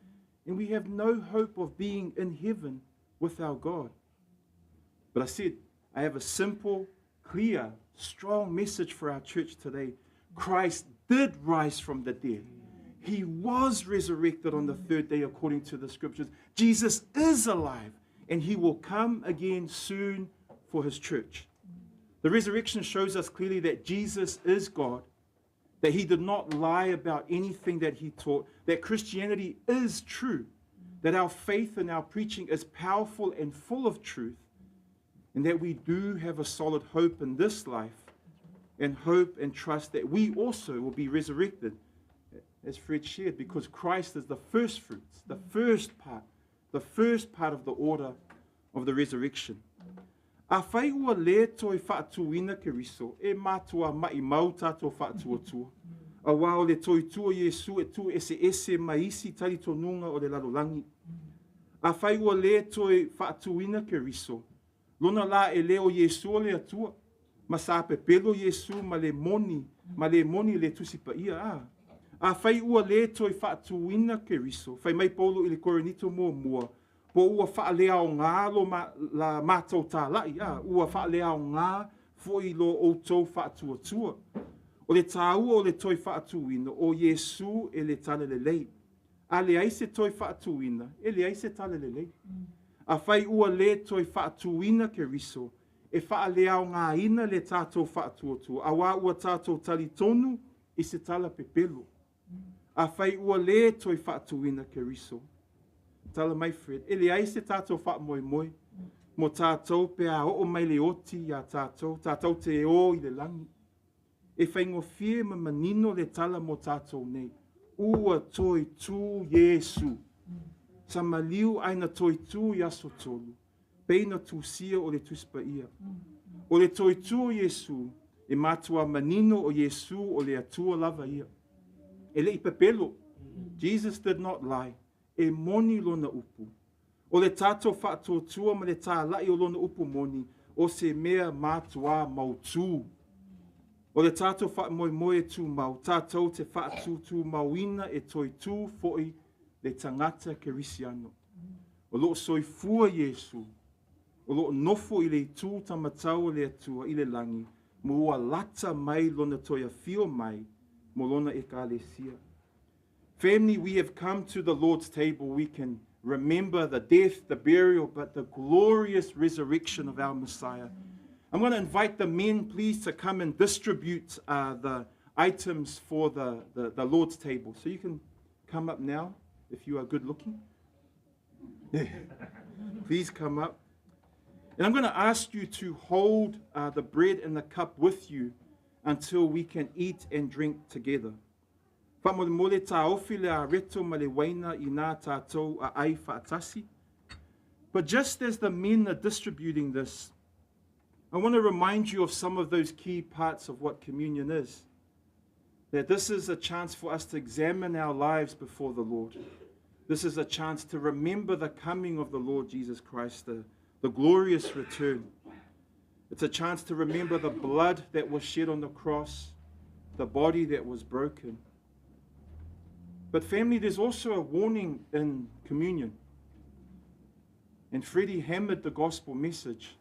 And we have no hope of being in heaven with our God. But I said, I have a simple, clear, strong message for our church today. Christ did rise from the dead. He was resurrected on the third day according to the scriptures. Jesus is alive and he will come again soon for his church. The resurrection shows us clearly that Jesus is God, that he did not lie about anything that he taught, that Christianity is true, that our faith and our preaching is powerful and full of truth, and that we do have a solid hope in this life and hope and trust that we also will be resurrected, as Fred shared, because Christ is the first fruits, the first part, the first part of the order of the resurrection. Afai ua lē toe faatuina Keriso, e matua maʻimau tatou faatuatua. Auā o le toe tū o Iesu e tuueseese mai isi talitonuga o le lalolagi. Afai ua lē toe faatuina Keriso, lona lā e lē o Iesu o le Atua, ma sa pepelo Iesu ma le moni, ma lē moni le Tusi Paia, a. Afai ua lē toe faatuina Keriso, fai mai Paulo i le Korinito muamua, po ua faaleaogā lo ma, la matou tālaʻi, a, ua faaleaogā foʻi lo outou faatuatua. O le tāua o le toe faatuina o Iesu e le Talalelei. A leai se toe faatuina, e leai se Talalelei. Afai ua lē toe faatuina Keriso, e faaleaogāina le tatou faatuatua, auā ua tatou talitonu i se tala pepelo. Afai ua lē toe faatuina Keriso, tala mai Fred, e leai se tatou faamoemoe mo tatou pe a oo mai le oti iā tatou, tatou te ō i le lagi. E faigofie ma manino le tala mo tatou nei, ua toe tū Iesu. Sa maliu ae na toe tū i aso tolu, pei na tusia o le Tusi Paia. O le toe tū o Iesu, e matua manino o Iesu o le Atua lava ia. E leʻi pepelo. Jesus did not lie. E moni lona upu. O le tatou faatuatua ma le tālaʻi o lona upu moni, o se mea matuā mautū. O le tatou faamoemoe e tumau, tatou te faatūtūmauina e toe tū foʻi le tagata Kerisiano. O loo soifua Iesu, o loo nofo i le itu tamatau o le Atua i le lagi, ma ua lata mai lona toe afio mai mo lona Ekalesia. Family, we have come to the Lord's table. We can remember the death, the burial, but the glorious resurrection of our Messiah. I'm going to invite the men, please, to come and distribute the items for the Lord's table. So you can come up now if you are good looking. Please come up. And I'm going to ask you to hold the bread and the cup with you until we can eat and drink together. Faamolemole taofi le areto ma le uaina inā tatou aai faatasi. But just as the men are distributing this, I want to remind you of some of those key parts of what communion is. That this is a chance for us to examine our lives before the Lord. This is a chance to remember the coming of the Lord Jesus Christ, the glorious return. It's a chance to remember the blood that was shed on the cross, the body that was broken. But family, there's also a warning in communion. And Freddie hammered the gospel message.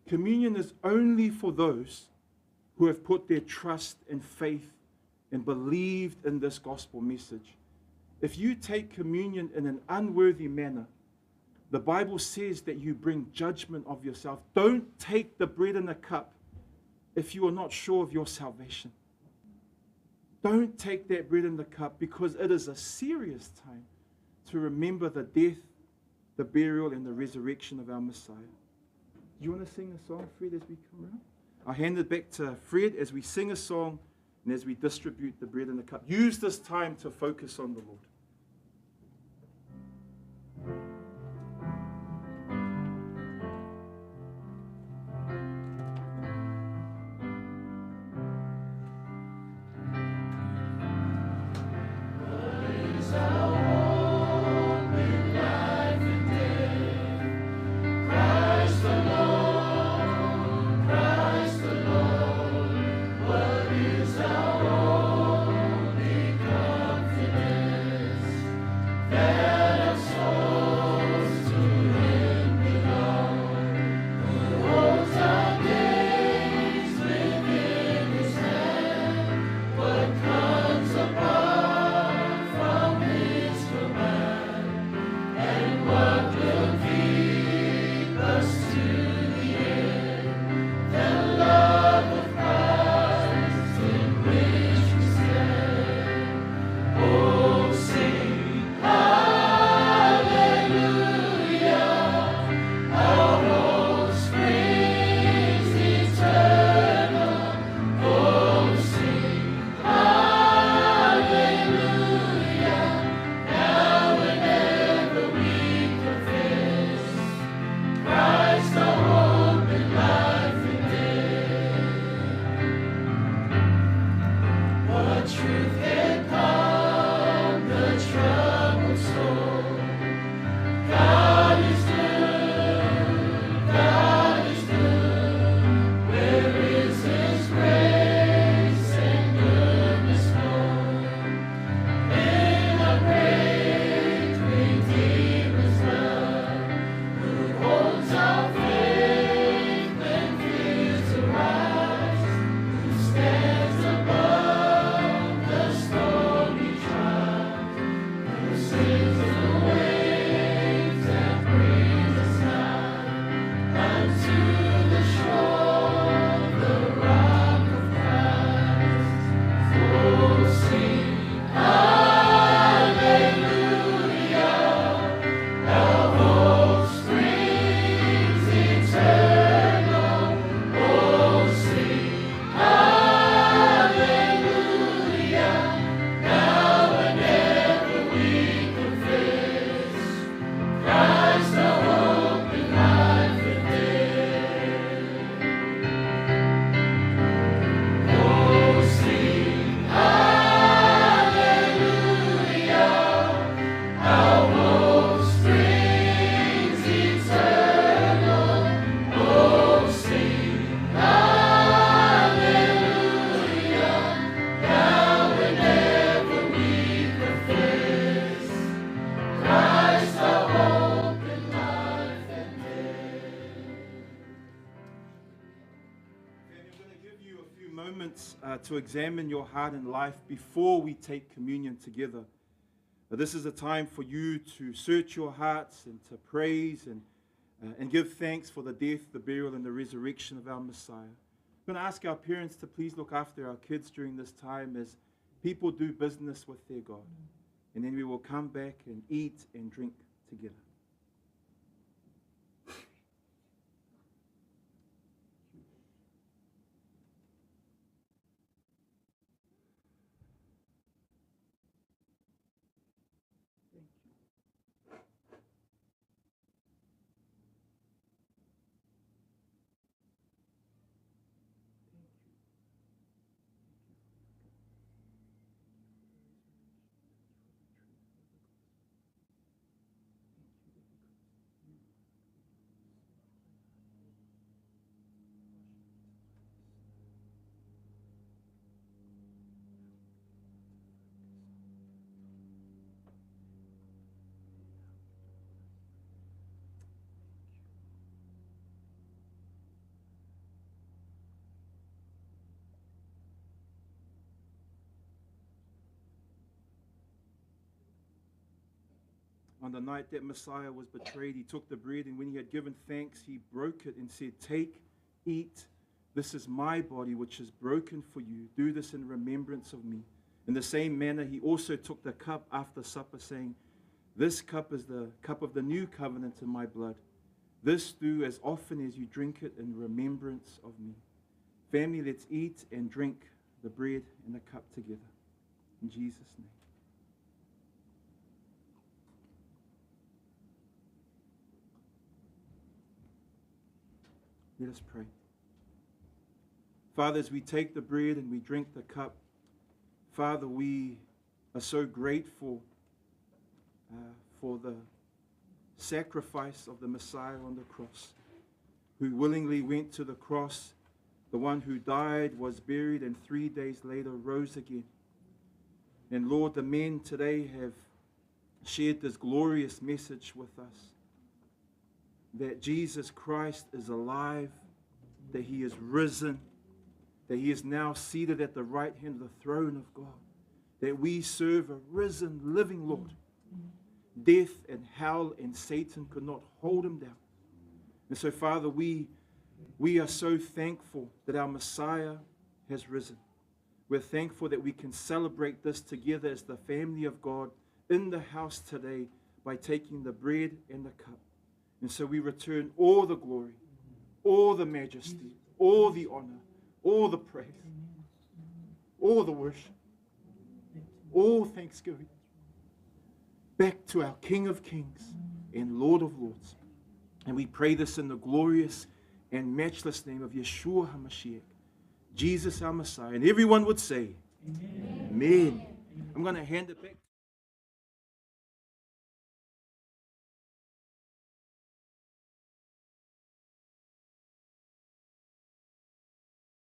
Communion is only for those who have put their trust and faith and believed in this gospel message. If you take communion in an unworthy manner, the Bible says that you bring judgment of yourself. Don't take the bread and the cup if you are not sure of your salvation. Don't take that bread and the cup, because it is a serious time to remember the death, the burial, and the resurrection of our Messiah. Do you want to sing a song, Fred, as we come around? I'll hand it back to Fred as we sing a song and as we distribute the bread and the cup. Use this time to focus on the Lord. To examine your heart and life before we take communion together. Now, this is a time for you to search your hearts and to praise and give thanks for the death, the burial, and the resurrection of our Messiah. I'm going to ask our parents to please look after our kids during this time as people do business with their God. And then we will come back and eat and drink together. On the night that Messiah was betrayed, he took the bread, and when he had given thanks, he broke it and said, Take, eat. This is my body, which is broken for you. Do this in remembrance of me. In the same manner, he also took the cup after supper, saying, This cup is the cup of the new covenant in my blood. This do as often as you drink it in remembrance of me. Family, let's eat and drink the bread and the cup together. In Jesus' name. Let us pray. Father, as we take the bread and we drink the cup, Father, we are so grateful for the sacrifice of the Messiah on the cross, who willingly went to the cross. The one who died was buried and 3 days later rose again. And Lord, the men today have shared this glorious message with us, that Jesus Christ is alive, that he is risen, that he is now seated at the right hand of the throne of God, that we serve a risen, living Lord. Death and hell and Satan could not hold him down. And so, Father, we are so thankful that our Messiah has risen. We're thankful that we can celebrate this together as the family of God in the house today by taking the bread and the cup. And so we return all the glory, all the majesty, all the honor, all the praise, all the worship, all thanksgiving back to our King of Kings and Lord of Lords. And we pray this in the glorious and matchless name of Yeshua HaMashiach, Jesus our Messiah. And everyone would say, Amen. Amen. I'm going to hand it back.